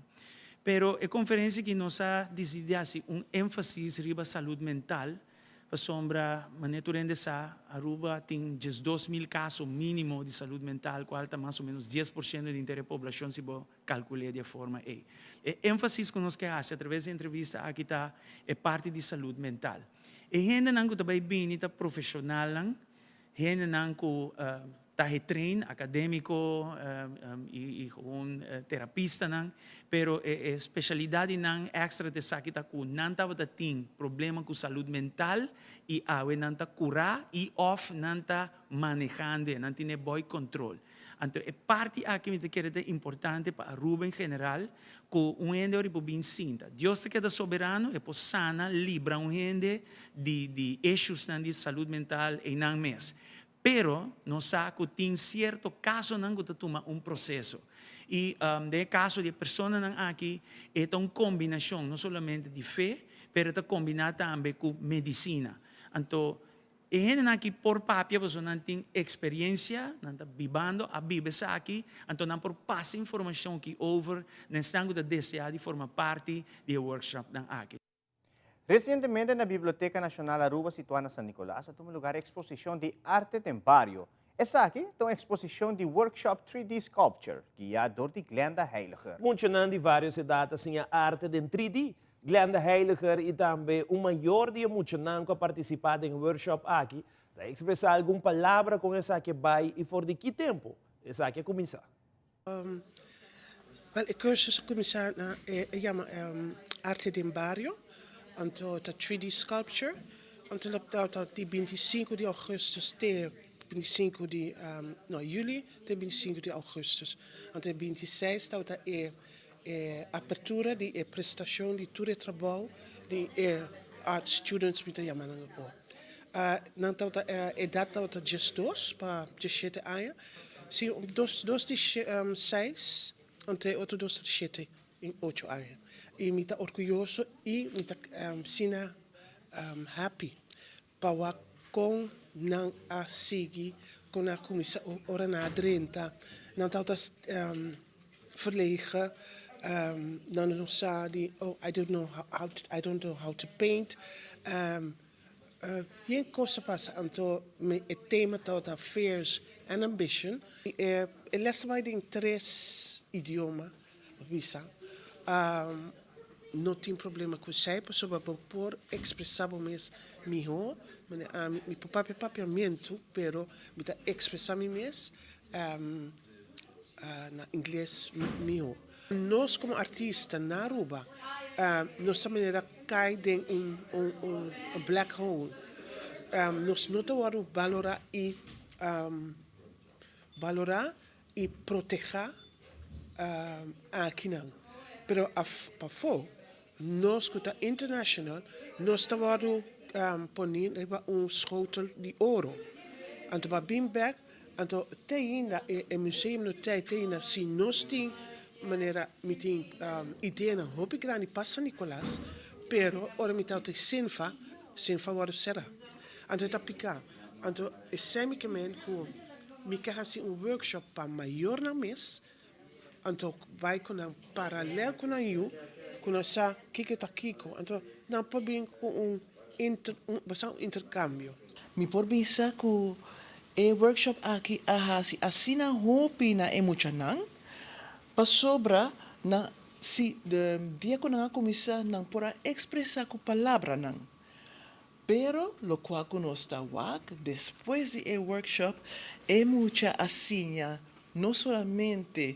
Pero e konferensia aki nos a disidí hasi un énfasis riba salud mental, Pasobra, manera tur hende sa, Aruba tin 12.000 kaso mínimo di salud mental, kual ta mas o ménos 10% di henter e poblashon si bo kalkul'é di e forma ei. E énfasis ku nos ke hasi atraves di e entrevista aki ta e parti di salud mental. E hendenan ku ta bai bini ta profeshonalnan, Hendenan ku ta getrain, akadémiko i gewoon terapistanan, pero e spesialidat di nan èkstra ta esaki ta ku nan tabata tin problema ku salud mental i awe nan ta kurá i òf nan ta manehando, nan tin e bòi kontrol. Anto e parti aki mi ta kere ta importante pa Aruba en general ku un hende ora i por bin sinta. Dios ta keda soberano, e por sana, libra un hende di di issuesnan di salud mental einan mes. Pero nos sa ku tin sierto kasonan ku ta tuma un proseso. I den e kaso di e personanan aki e ta un kombinashon no solamente di fe, pero e ta kombiná tambe ku medisina. Anto E hendenan aki por papia pasobra nan tin experiencia, nan ta bibando, a biba esaki, anto nan por pasa informacion aki over na esnan cu ta desea di forma parti di e workshopnan aki. Recientemente na Biblioteca Nacional Aruba situa na San Nicolas a tuma lugar e exposicion di Arte den Bario. Esaki ta un exposicion di workshop 3D Sculpture, guia dor di Glenda Heiliger. Muchanan di varios edad a siña arte den 3D Glenda Heiliger i tambe un mayor di e muchanan ku a partisipá den e workshop aki ta ekspresá algun palabra kon esaki a bai i for di ki tempu esaki a kuminsá. Wel e cursus a kuminsá na e yama Arte den Bario, anto ta 3D sculpture, anto lo ta di 25 di augustus te 25 di no juli te 25 di augustus, anto e 26 tabata e E apertura di e prestacion di tur e trabou di e art students mi ta yama nan awor. Nan tabata edad tabata 12 pa 17 aña. Si dos dos di seis anto e otro dos ta di shete i ocho aña. I mi ta orguyoso i mi ta asina happy Pa wak kon nan a sigui, kon nan a kuminsá ora nan a drenta. Nan tabata verlegen, nan no sa di, oh, I don't know how, I don't know how to paint. Bien kos a pasa, anto e tema tabata fears and ambition. E les ta bai den tres idioma, bisa. No tin problema ku esei pasobra bo por ekspresá bo mes mihó. Manera ami, mi por papia papiamentu, pero mi ta ekspresá mi mes na ingles mihó. Nos komo artista na Aruba nos ta manera kai den un un black hole. Nos no ta wòrdu balorá i balorá i protehá akinan. Pero pafó, nos ku ta international, nos ta wòrdu poní riba un schotel di oro. Anto pa bin bèk, anto te ainda e museum no tei te ainda si nos tin manera mi tin ideanan hopi grandi pa San Nicolas, pero ora mi tabata Sinfa, Sinfa wòrdu será. Anto e ta piká. Anto esei mi ke men ku mi ke hasi un workshop pa mayornan mes, anto bai ku nan paralel ku nan yu, ku nan sa kiko ta kiko, anto nan por bin ku un inter un basa un interkambio. Mi por bisa ku. E workshop aki a hasi asina hopi na e muchanan, pasobra nan si dia ku nan a kuminsá nan por a ekspresá ku palabranan. Pero lokual ku nos ta wak despues di e workshop, e mucha a siña no solamente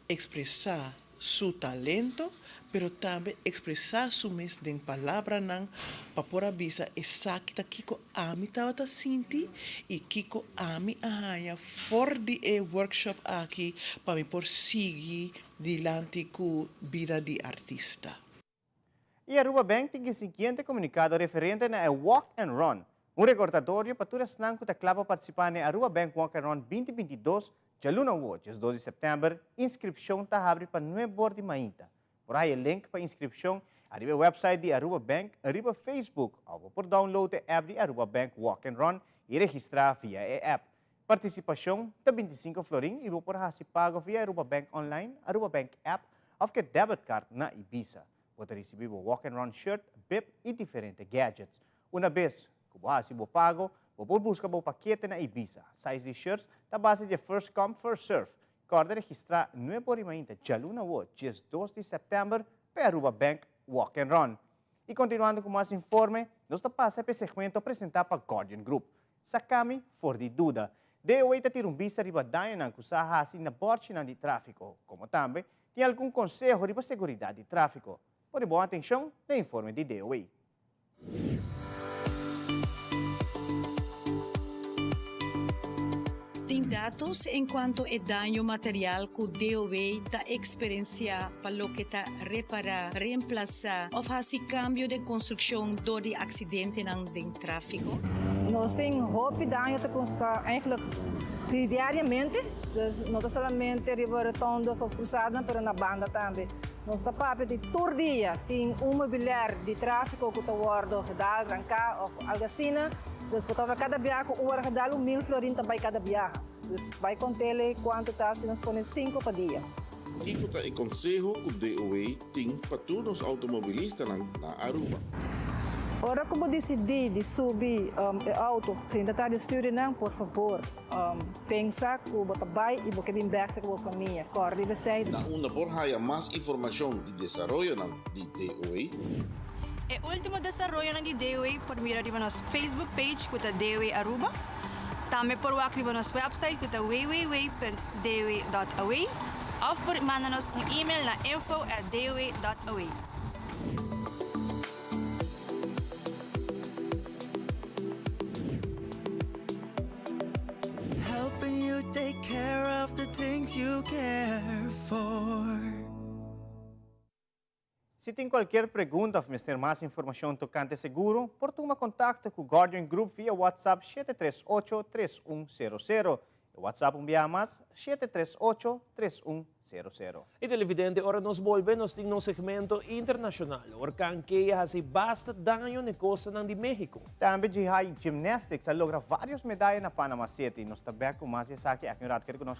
ekspresá su talento, pero tambe ekspresá su mes den palabranan pa por a bisa esaki ta kiko ami tabata sinti i kiko ami a haña for di e workshop aki pa mi por sigui dilanti ku bida di artista. E Aruba Bank tin e siguiente comunicado referente na e Walk and Run, un recordatorio pa tur esnan cu ta cla pa participa na e Aruba Bank Walk and Run 2022 djaluna awo, 12 di september, Inscripcion ta habri pa nuebe or di mainta. Por haya e link pa inscripcion ariba e website di Aruba Bank riba Facebook of bo por download e app di Aruba Bank Walk and Run y registra via e app. Participacion ta 25 florin y bo por haci pago via Aruba Bank Online, Aruba Bank App of ke debit card na Ibisa. Bo ta ricibi bo Walk and Run shirt, bib y diferente gadgets. Una bes cu bo haci bo pago, bo por busca bo pakete na Ibisa. Size di shirts ta base di e first come first serve. Corda registra nuebe ora y mainta djaluna awo, 12 di september, pa e Aruba Bank Walk and Run. Y continuando cu mas informe, nos ta pasa pa e segmento presenta pa Guardian Group. Sacami for di duda. DOA ta tira un bista riba dañonan cu sa haci na borchinan di trafico, como tambe tin algun conseho riba seguridad di trafico. Pone bon atencion na e informe di DOA. Tin datos en cuanto e daño material cu DOA ta experencia pa loke ta repará, reemplasa of haci cambio den construccion dor di accidentenan den trafico? Nos tin hopi daño ta constata eigenlijk diariamente, dus no ta solamente riba rotonde of cruzadanan pero na banda tambe. Nos ta papia di tur dia tin un mobilier di trafico cu ta wordo gedal, ranca of algo asina, dus bo ta wak cada biaha cu un worde gedal un mil florin ta bay cada biaha. Dus bay contele cuanto ta si nos pone cinco pa dia. Kiko ta e konseho ku DOW tin pa tur nos outomobilistanan na Aruba? Ora ku bo disidí di subi e outo sinta tras di sturinan, por fabor pensa ku bo ta bai i bo ke bin bèk serka bo famia. Kòrda riba esei. Na unda por haya mas informashon di desaroyonan di DOW? E último desaroyonan di DOW por mira riba nos Facebook page ku ta DOW Aruba. Tambe por wak riba nos website ku ta www.dow.aw òf por manda nos un email na info at dow.aw. Helping you take care of the things you care for. Si tin cualkier pregunta of mester mas informacion tocante seguro, por tuma contacto cu Guardian Group via WhatsApp 738 3100. E WhatsApp un biaha mas, 738 3100. Y televidente, ora nos bolbe nos tin nos segmento internacional. Orkan Key a haci basta daño n'e costanan di Mexico. Tambe Jihai Gymnastics a logra varios medaya na Panama City. Nos ta bek cu mas di esaki aki un rato. Keda cu nos.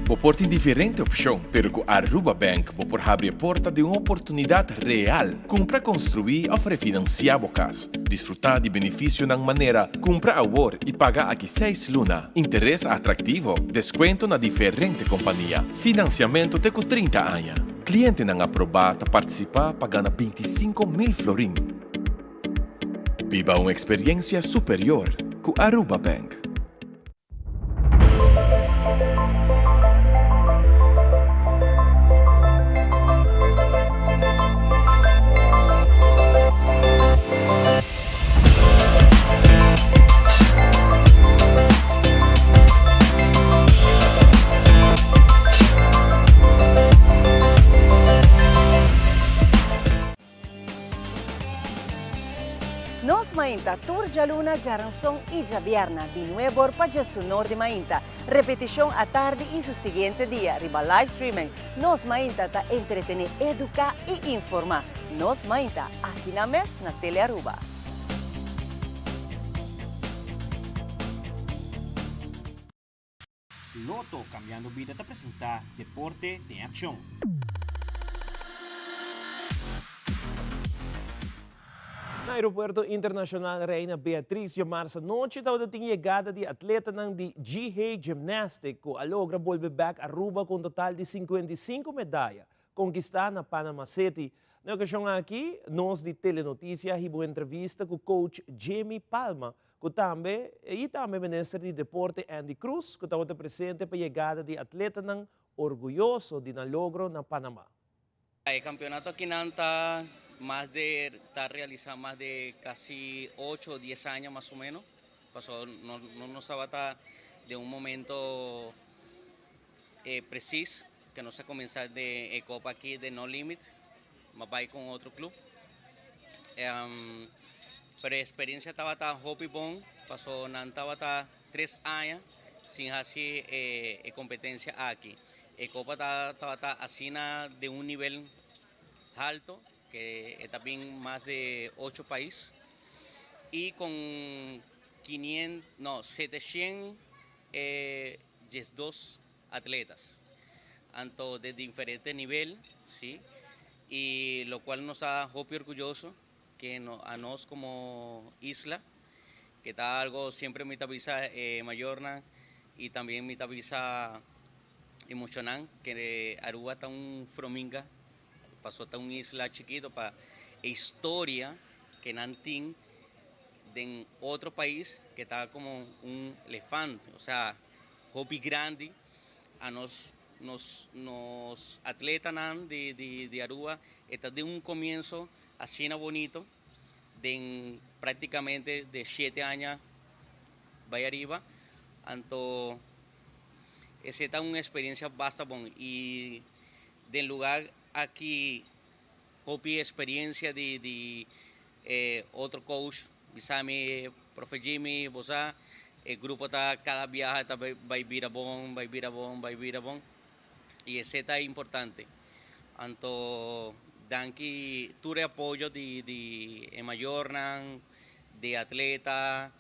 Bo por tin diferente opcion, pero cu Aruba Bank bo por habri e porta di un oportunidad real. Cumpra construi of refinancia bo cas. Disfruta di beneficionan manera cumpra awor y paga aki seis luna, interes atractivo, descuento na diferente compania, financiamento te cu 30 aña. Clientenan aproba ta participa pa gana 25,000 florin. Biba un experiencia superior cu Aruba Bank. Mainta tur djaluna, djaranson y djabierna di nuebor pa djesunor di mainta. Repeticion atardi y su siguiente dia riba live streaming. Nos Mainta ta entretene, educa y informa. Nos Mainta, aki na mes na Telearuba. Lotto Cambiando Bida ta presenta Deporte den Accion. Na Aeropuerto Internacional Reina Beatriz djamarsa nochi tabata tin yegada di atletanan di GH Gymnastic cu a logra bolbe bek Aruba cu un total di 55 medaya conquista na Panama City. Na e ocasion aki nos di Telenoticia a hiba un entrevista cu coach Jimmy Palma cu tambe y tambe Minister di Deporte Endy Croes cu tabata presente pa yegada di atletanan orguyoso di nan logro na Panama. E campeonato akinan ta mas de ta realisa mas de casi ocho o dies aña mas o menos, pasobra no no nos tabata den un momento precies que nos a cuminsa den e copa aki den No Limit, mas bay con otro club. Pero e experiencia tabata hopi bon, pasobra nan tabata tres aña sin haci e competencia aki. E copa ta tabata asina den un nivel halto ke e ta bin mas de ocho pais y con quinien no seteshien e diesdos atletas anto de diferente nivel si y lo cual nos ta hopi orguyoso ke no a nos como isla ke ta algo siempre mi ta bisa e mayornan y tambien mi ta bisa e muchanan ke Aruba ta un frominga pasobra ta un isla chikito pa e historia ke nan tin den otro pais ke ta como un elefante osea hopi grandi a nos nos nos atletanan di di di Aruba e ta den un comienzo asina bonito den practicamente de shete aña bay ariba anto ese ta un experiencia basta bon y den lugar aki hopi experiencia di di e otro coach bisa mi profe Jimmy bo sa e grupo ta cada biaha ta bay bira bon bay bira bon bay bira bon y ese ta importante anto danki tur e apoyo di di e mayornan di atleta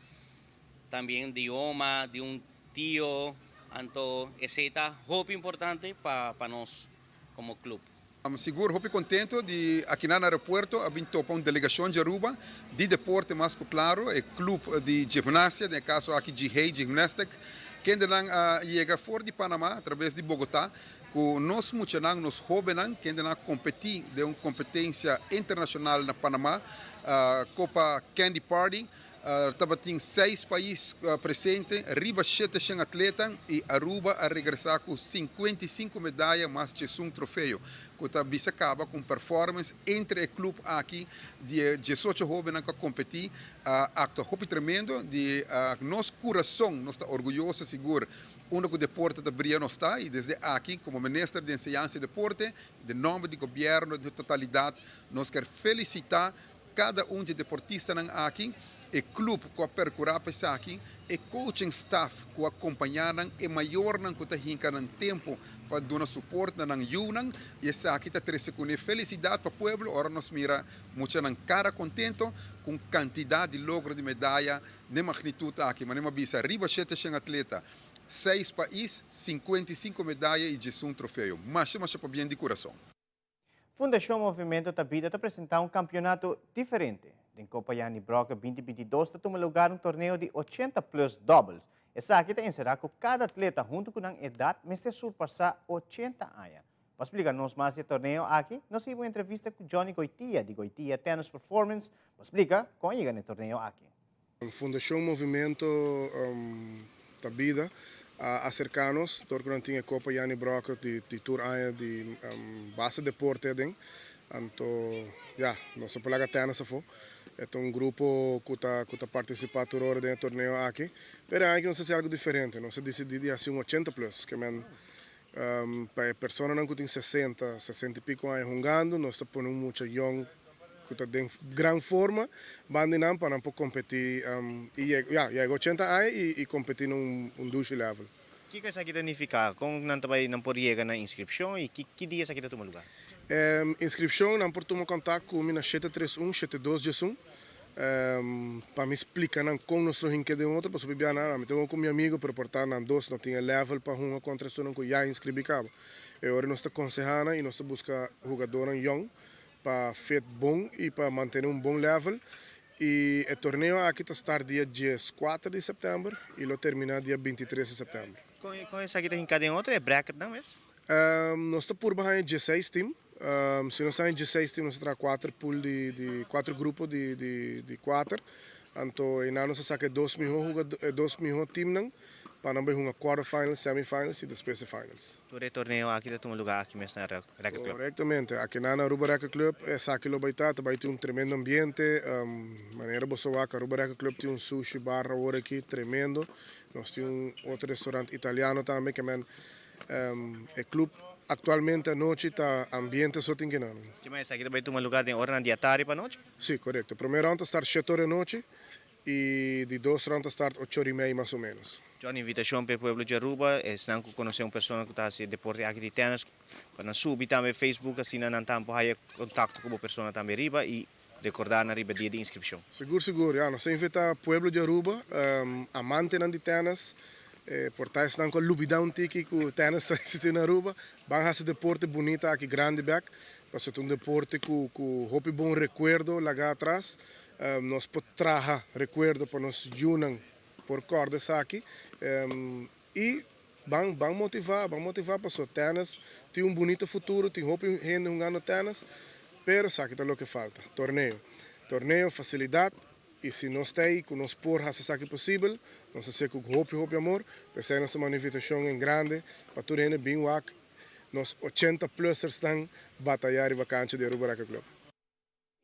tambien di oma di un tio anto esey ta hopi importante pa pa nos como club. Sigur hopi contento di akinan na aeropuerto a bin topa un delegacion di Aruba di deporte mas cu claro, e club di gimnasia, den e caso aki GH Gymnastic, kendenan a yega for di Panama a traves di Bogota cu nos muchanan, nos hobennan, kendenan a competi den un competencia internacional na Panama, Copa Candy Party. Tabatin seis pais presente, riba sheteshen atleta y Aruba a regresa cu 55 medaya mas djesun trofeo, cu ta bisa caba cu un performance entre e club aki di e diesocho hobennan cu a competi a actua hopi tremendo. Di nos curason nos ta orguyoso sigur unda cu deporte ta bria nos ta y desde aki como Minister di Enseñansa y Deporte den nomber di Gobierno den su totalidad nos kier felicita Kada un dje deportistanan aki, e club ku a perkurá pa esaki, e coaching staff ku a kompañá nan, e mayornan ku ta hinka nan tempu pa duna suport na nan yunan, i esaki ta trese kuné felisidat pa pueblo ora nos mira muchanan kara kontento ku un kantidat di logro di medaya n'e magnitut aki. Manera mi a bisa, riba 700 atleta, seis pais, 55 medaya i 11 trofeo. Masha masha pabien di kurason. Fundashon Movimento Ta Bida ta presentá un kampionato diferente. Den Kopa Jannie Brokke binti binti dos ta tuma lugar un torneo di ochenta plus doubles. Esaki ta enserá ku kada atleta huntu ku nan edat mester surpasá ochenta aña. Pa splika nos mas di e torneo aki, nos hiba un entrevista ku Johnny Goitia di Goitia Tennis Performance pa splika kon a yega na e torneo aki. Fundashon Movimento Ta Bida a aserká nos dor ku nan tin e Kopa Jannie Brokke di tur aña di basta deporte aden. Anto ya, nos no por laga tènis afó. E ta un grupo ku ta ku ta partisipá tur ora den e torneo aki. Pero e aña aki nos a hasi algu diferente. Nos a disidí di hasi un ochenta plus, ke men pa e personanan ku tin sesenta, sesenta i piko aña hungando, nos ta pone un mucha yòn. ku ta den gran forma banda di nan pa nan por kompetí i ya yega ochenta aña i kompetí na un dushi level. Kiko esaki ta nifiká? Kon nan ta bai nan por yega na inskripshon i ki ki dia esaki ta tuma lugá? Inskripshon nan por tuma kontak ku mi na shete tres un, shete dos dies un pa mi splika nan kon nos lo hinke den otro pasobra bia nan ami ta hunga ku mi amigo pero por ta nan dos no tin e level pa hunga kontra esunnan ku ya inskribí kaba. E ora nos ta konsehá nan i nos ta buska hugadónan yòn pa fit bon i pa mantene un bon level I e torneo aki ta start dia dieskuater di sèptèmber i lo terminá dia bintitres di sèptèmber. Kon esaki ta hinká den otro, e bracketnan mes? Nos ta purba haña dieseis tim. Si nos haña dieseis tim nos ta traha kuater pool di di kuater grupo di di di kuater. Anto einan nos ta saka e dos mihó hugado e dos mihó timnan pa nan bai hunga quarter finals, semi finals i despues e finals. Tur e torneo aki ta tuma lugar aki mes na Record Club. Correctamente. Aki na Aruba Record Club esaki lo bai ta, ta bai tin un tremendo ambiente. Manera boso wak Aruba Record Club tin un sushi bar awor aki tremendo. Nos tin un otro restaurant italiano tambe ke men e club actualmente anochi ta ambiente so tin kinan. Ki esaki ta bai tuma lugar den oranan di atardi pa anochi? Si, correcto. Prome round ta start shete ora anochi Y di dos round ta start ocho ora y mei mas o menos. John, invitacion pa e pueblo di Aruba, esnan cu conoce un persona cu ta haci e deporte aki di tennis, pa nan subi tambe Facebook asina nan tampo haya contacto cu bo persona tambe riba y recorda nan riba e dia di inscripcion. Sigur sigur, ya, nos ta invita pueblo di Aruba, amantenan di tennis, por ta esnan cu a lubida un tiki cu tennis ta existi na Aruba, ban haci deporte bunita aki grandi bek, pasobra ta un deporte cu cu hopi bon recuerdo laga atras. Nos por traha rekuerdo pa nos yunan por kòrda esaki i ban ban motivá, ban motivá pasobra tènis tin un bunito futuro, tin hopi hende hungando tènis, pero esaki ta loke falta, torneo. Torneo, fasilidat i si nos ta ei ku nos por hasi esaki posibel, nos ta hasié ku hopi hopi amor, p'esei nos ta manda invitashon en grande pa tur hende bin wak nos ochenta plusersnan batayá riba kancha di Aruba Racket Club.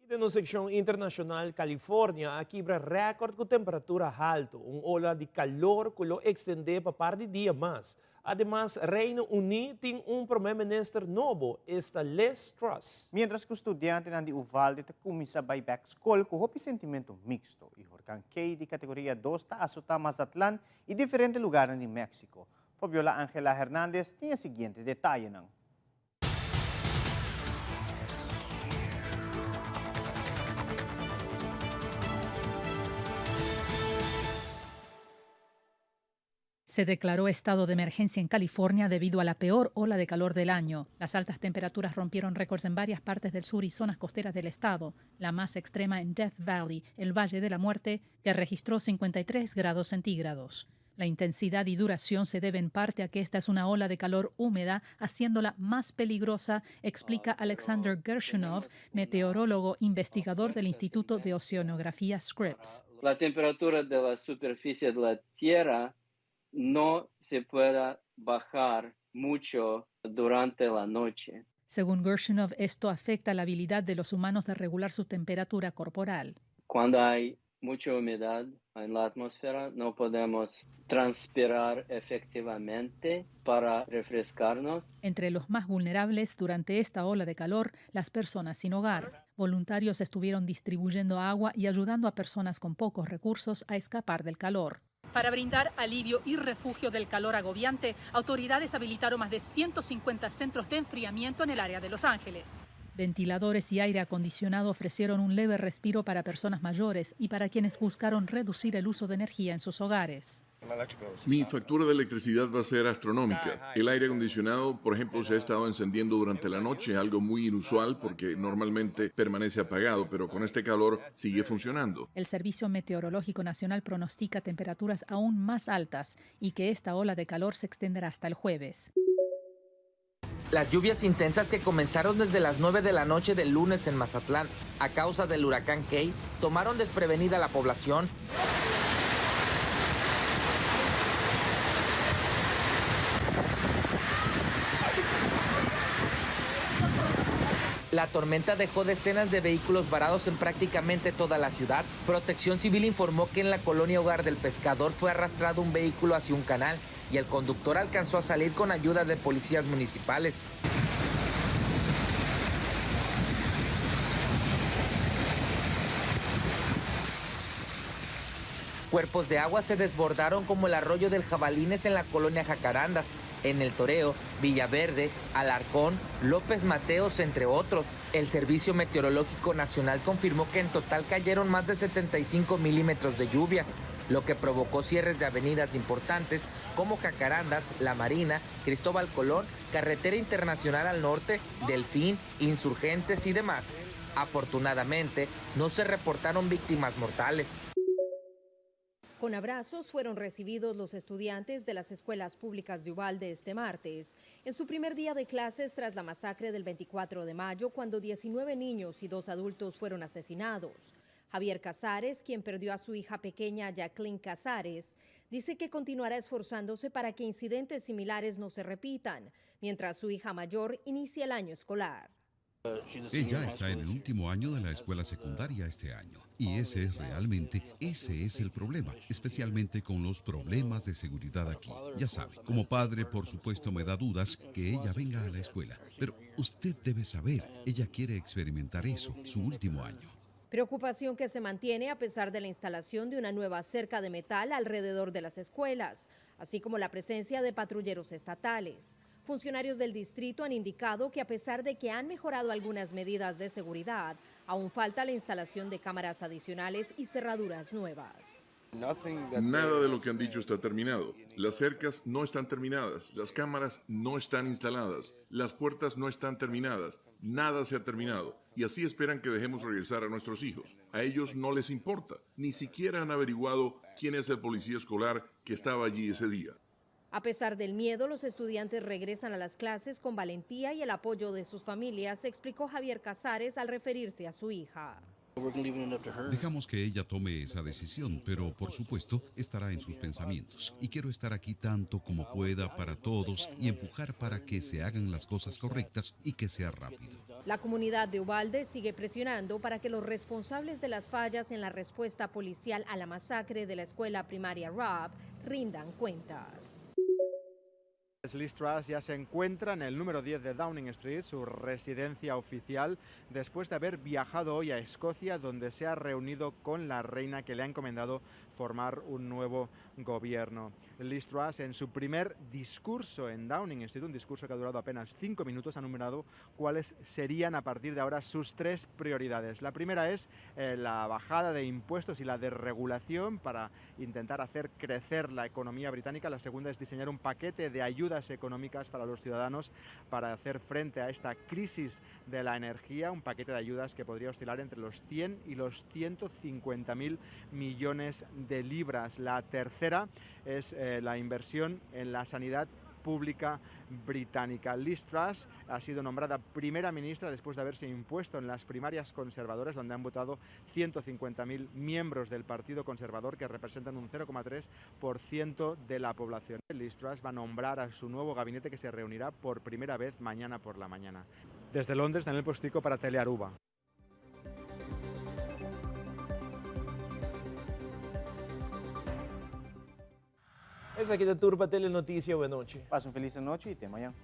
I den nos sekshon internashonal, California a kibra rèkòrt ku temperatura haltu, un ola di kalor ku lo ekstendé pa par di dia mas. Ademas, Reino Uní tin un promé minister nobo, esta Liz Truss. Miéntras ku studiantenan di Uvalde ta kuminsá bai bèk skol ku hopi sentimentu miksto i horkan Kay di kategoria dos ta asotá Mazatlan i diferente lugarnan di Mexico. Fabiola Angela Hernandez tin e siguiente detayenan. Se declaró estado de emergencia en California debido a la peor ola de calor del año. Las altas temperaturas rompieron récords en varias partes del sur y zonas costeras del estado, la más extrema en Death Valley, el Valle de la Muerte, que registró 53 grados centígrados. La intensidad y duración se debe en parte a que esta es una ola de calor húmeda, haciéndola más peligrosa, explica Alexander Gershunov, meteorólogo investigador del Instituto de Oceanografía Scripps. La temperatura de la superficie de la Tierra no se puede bajar mucho durante la noche. Según Gershunov, esto afecta la habilidad de los humanos de regular su temperatura corporal. Cuando hay mucha humedad en la atmósfera, no podemos transpirar efectivamente para refrescarnos. Entre los más vulnerables durante esta ola de calor, las personas sin hogar. Voluntarios estuvieron distribuyendo agua y ayudando a personas con pocos recursos a escapar del calor. Para brindar alivio y refugio del calor agobiante, autoridades habilitaron más de 150 centros de enfriamiento en el área de Los Ángeles. Ventiladores y aire acondicionado ofrecieron un leve respiro para personas mayores y para quienes buscaron reducir el uso de energía en sus hogares. Mi factura de electricidad va a ser astronómica. El aire acondicionado, por ejemplo, se ha estado encendiendo durante la noche, algo muy inusual porque normalmente permanece apagado, pero con este calor sigue funcionando. El Servicio Meteorológico Nacional pronostica temperaturas aún más altas y que esta ola de calor se extenderá hasta el jueves. Las lluvias intensas que comenzaron desde las 9 de la noche del lunes en Mazatlán a causa del huracán Kay tomaron desprevenida a la población. La tormenta dejó decenas de vehículos varados en prácticamente toda la ciudad. Protección Civil informó que en la colonia Hogar del Pescador fue arrastrado un vehículo hacia un canal y el conductor alcanzó a salir con ayuda de policías municipales. Cuerpos de agua se desbordaron como el arroyo del Jabalines en la colonia Jacarandas, en El Toreo, Villaverde, Alarcón, López Mateos, entre otros. El Servicio Meteorológico Nacional confirmó que en total cayeron más de 75 milímetros de lluvia, lo que provocó cierres de avenidas importantes como Jacarandas, La Marina, Cristóbal Colón, Carretera Internacional al Norte, Delfín, Insurgentes y demás. Afortunadamente, no se reportaron víctimas mortales. Con abrazos fueron recibidos los estudiantes de las escuelas públicas de Uvalde este martes, en su primer día de clases tras la masacre del 24 de mayo, cuando 19 niños y 2 adultos fueron asesinados. Javier Casares, quien perdió a su hija pequeña Jacqueline Casares, dice que continuará esforzándose para que incidentes similares no se repitan, mientras su hija mayor inicia el año escolar. Ella está en el último año de la escuela secundaria este año, y ese es realmente, ese es el problema, especialmente con los problemas de seguridad aquí. Ya sabe, como padre, por supuesto, me da dudas que ella venga a la escuela, pero usted debe saber, ella quiere experimentar eso, su último año. Preocupación que se mantiene a pesar de la instalación de una nueva cerca de metal alrededor de las escuelas, así como la presencia de patrulleros estatales. Funcionarios del distrito han indicado que a pesar de que han mejorado algunas medidas de seguridad, aún falta la instalación de cámaras adicionales y cerraduras nuevas. Nada de lo que han dicho está terminado. Las cercas no están terminadas, las cámaras no están instaladas, las puertas no están terminadas, nada se ha terminado. Y así esperan que dejemos regresar a nuestros hijos. A ellos no les importa, ni siquiera han averiguado quién es el policía escolar que estaba allí ese día. A pesar del miedo, los estudiantes regresan a las clases con valentía y el apoyo de sus familias, explicó Javier Casares al referirse a su hija. Dejamos que ella tome esa decisión, pero por supuesto estará en sus pensamientos. Y quiero estar aquí tanto como pueda para todos y empujar para que se hagan las cosas correctas y que sea rápido. La comunidad de Uvalde sigue presionando para que los responsables de las fallas en la respuesta policial a la masacre de la escuela primaria Robb rindan cuentas. Liz Truss ya se encuentra en el número 10 de Downing Street, su residencia oficial, después de haber viajado hoy a Escocia, donde se ha reunido con la reina que le ha encomendado formar un nuevo gobierno. Liz Truss, en su primer discurso en Downing Street, un discurso que ha durado apenas 5 minutos, ha enumerado cuáles serían a partir de ahora sus 3 prioridades. La primera es la bajada de impuestos y la desregulación para intentar hacer crecer la economía británica. La segunda es diseñar un paquete de ayudas económicas para los ciudadanos para hacer frente a esta crisis de la energía, un paquete de ayudas que podría oscilar entre los 100 y los 150.000 millones de libras. La tercera es la inversión en la sanidad pública británica. Liz Truss ha sido nombrada primera ministra después de haberse impuesto en las primarias conservadoras, donde han votado 150.000 miembros del Partido Conservador, que representan un 0,3% de la población. Liz Truss va a nombrar a su nuevo gabinete, que se reunirá por primera vez mañana por la mañana. Desde Londres, Daniel Postico para Telearuba. Esaki ta tur pa Telenoticia, buena noche. Pasa un feliz noche y te mañana.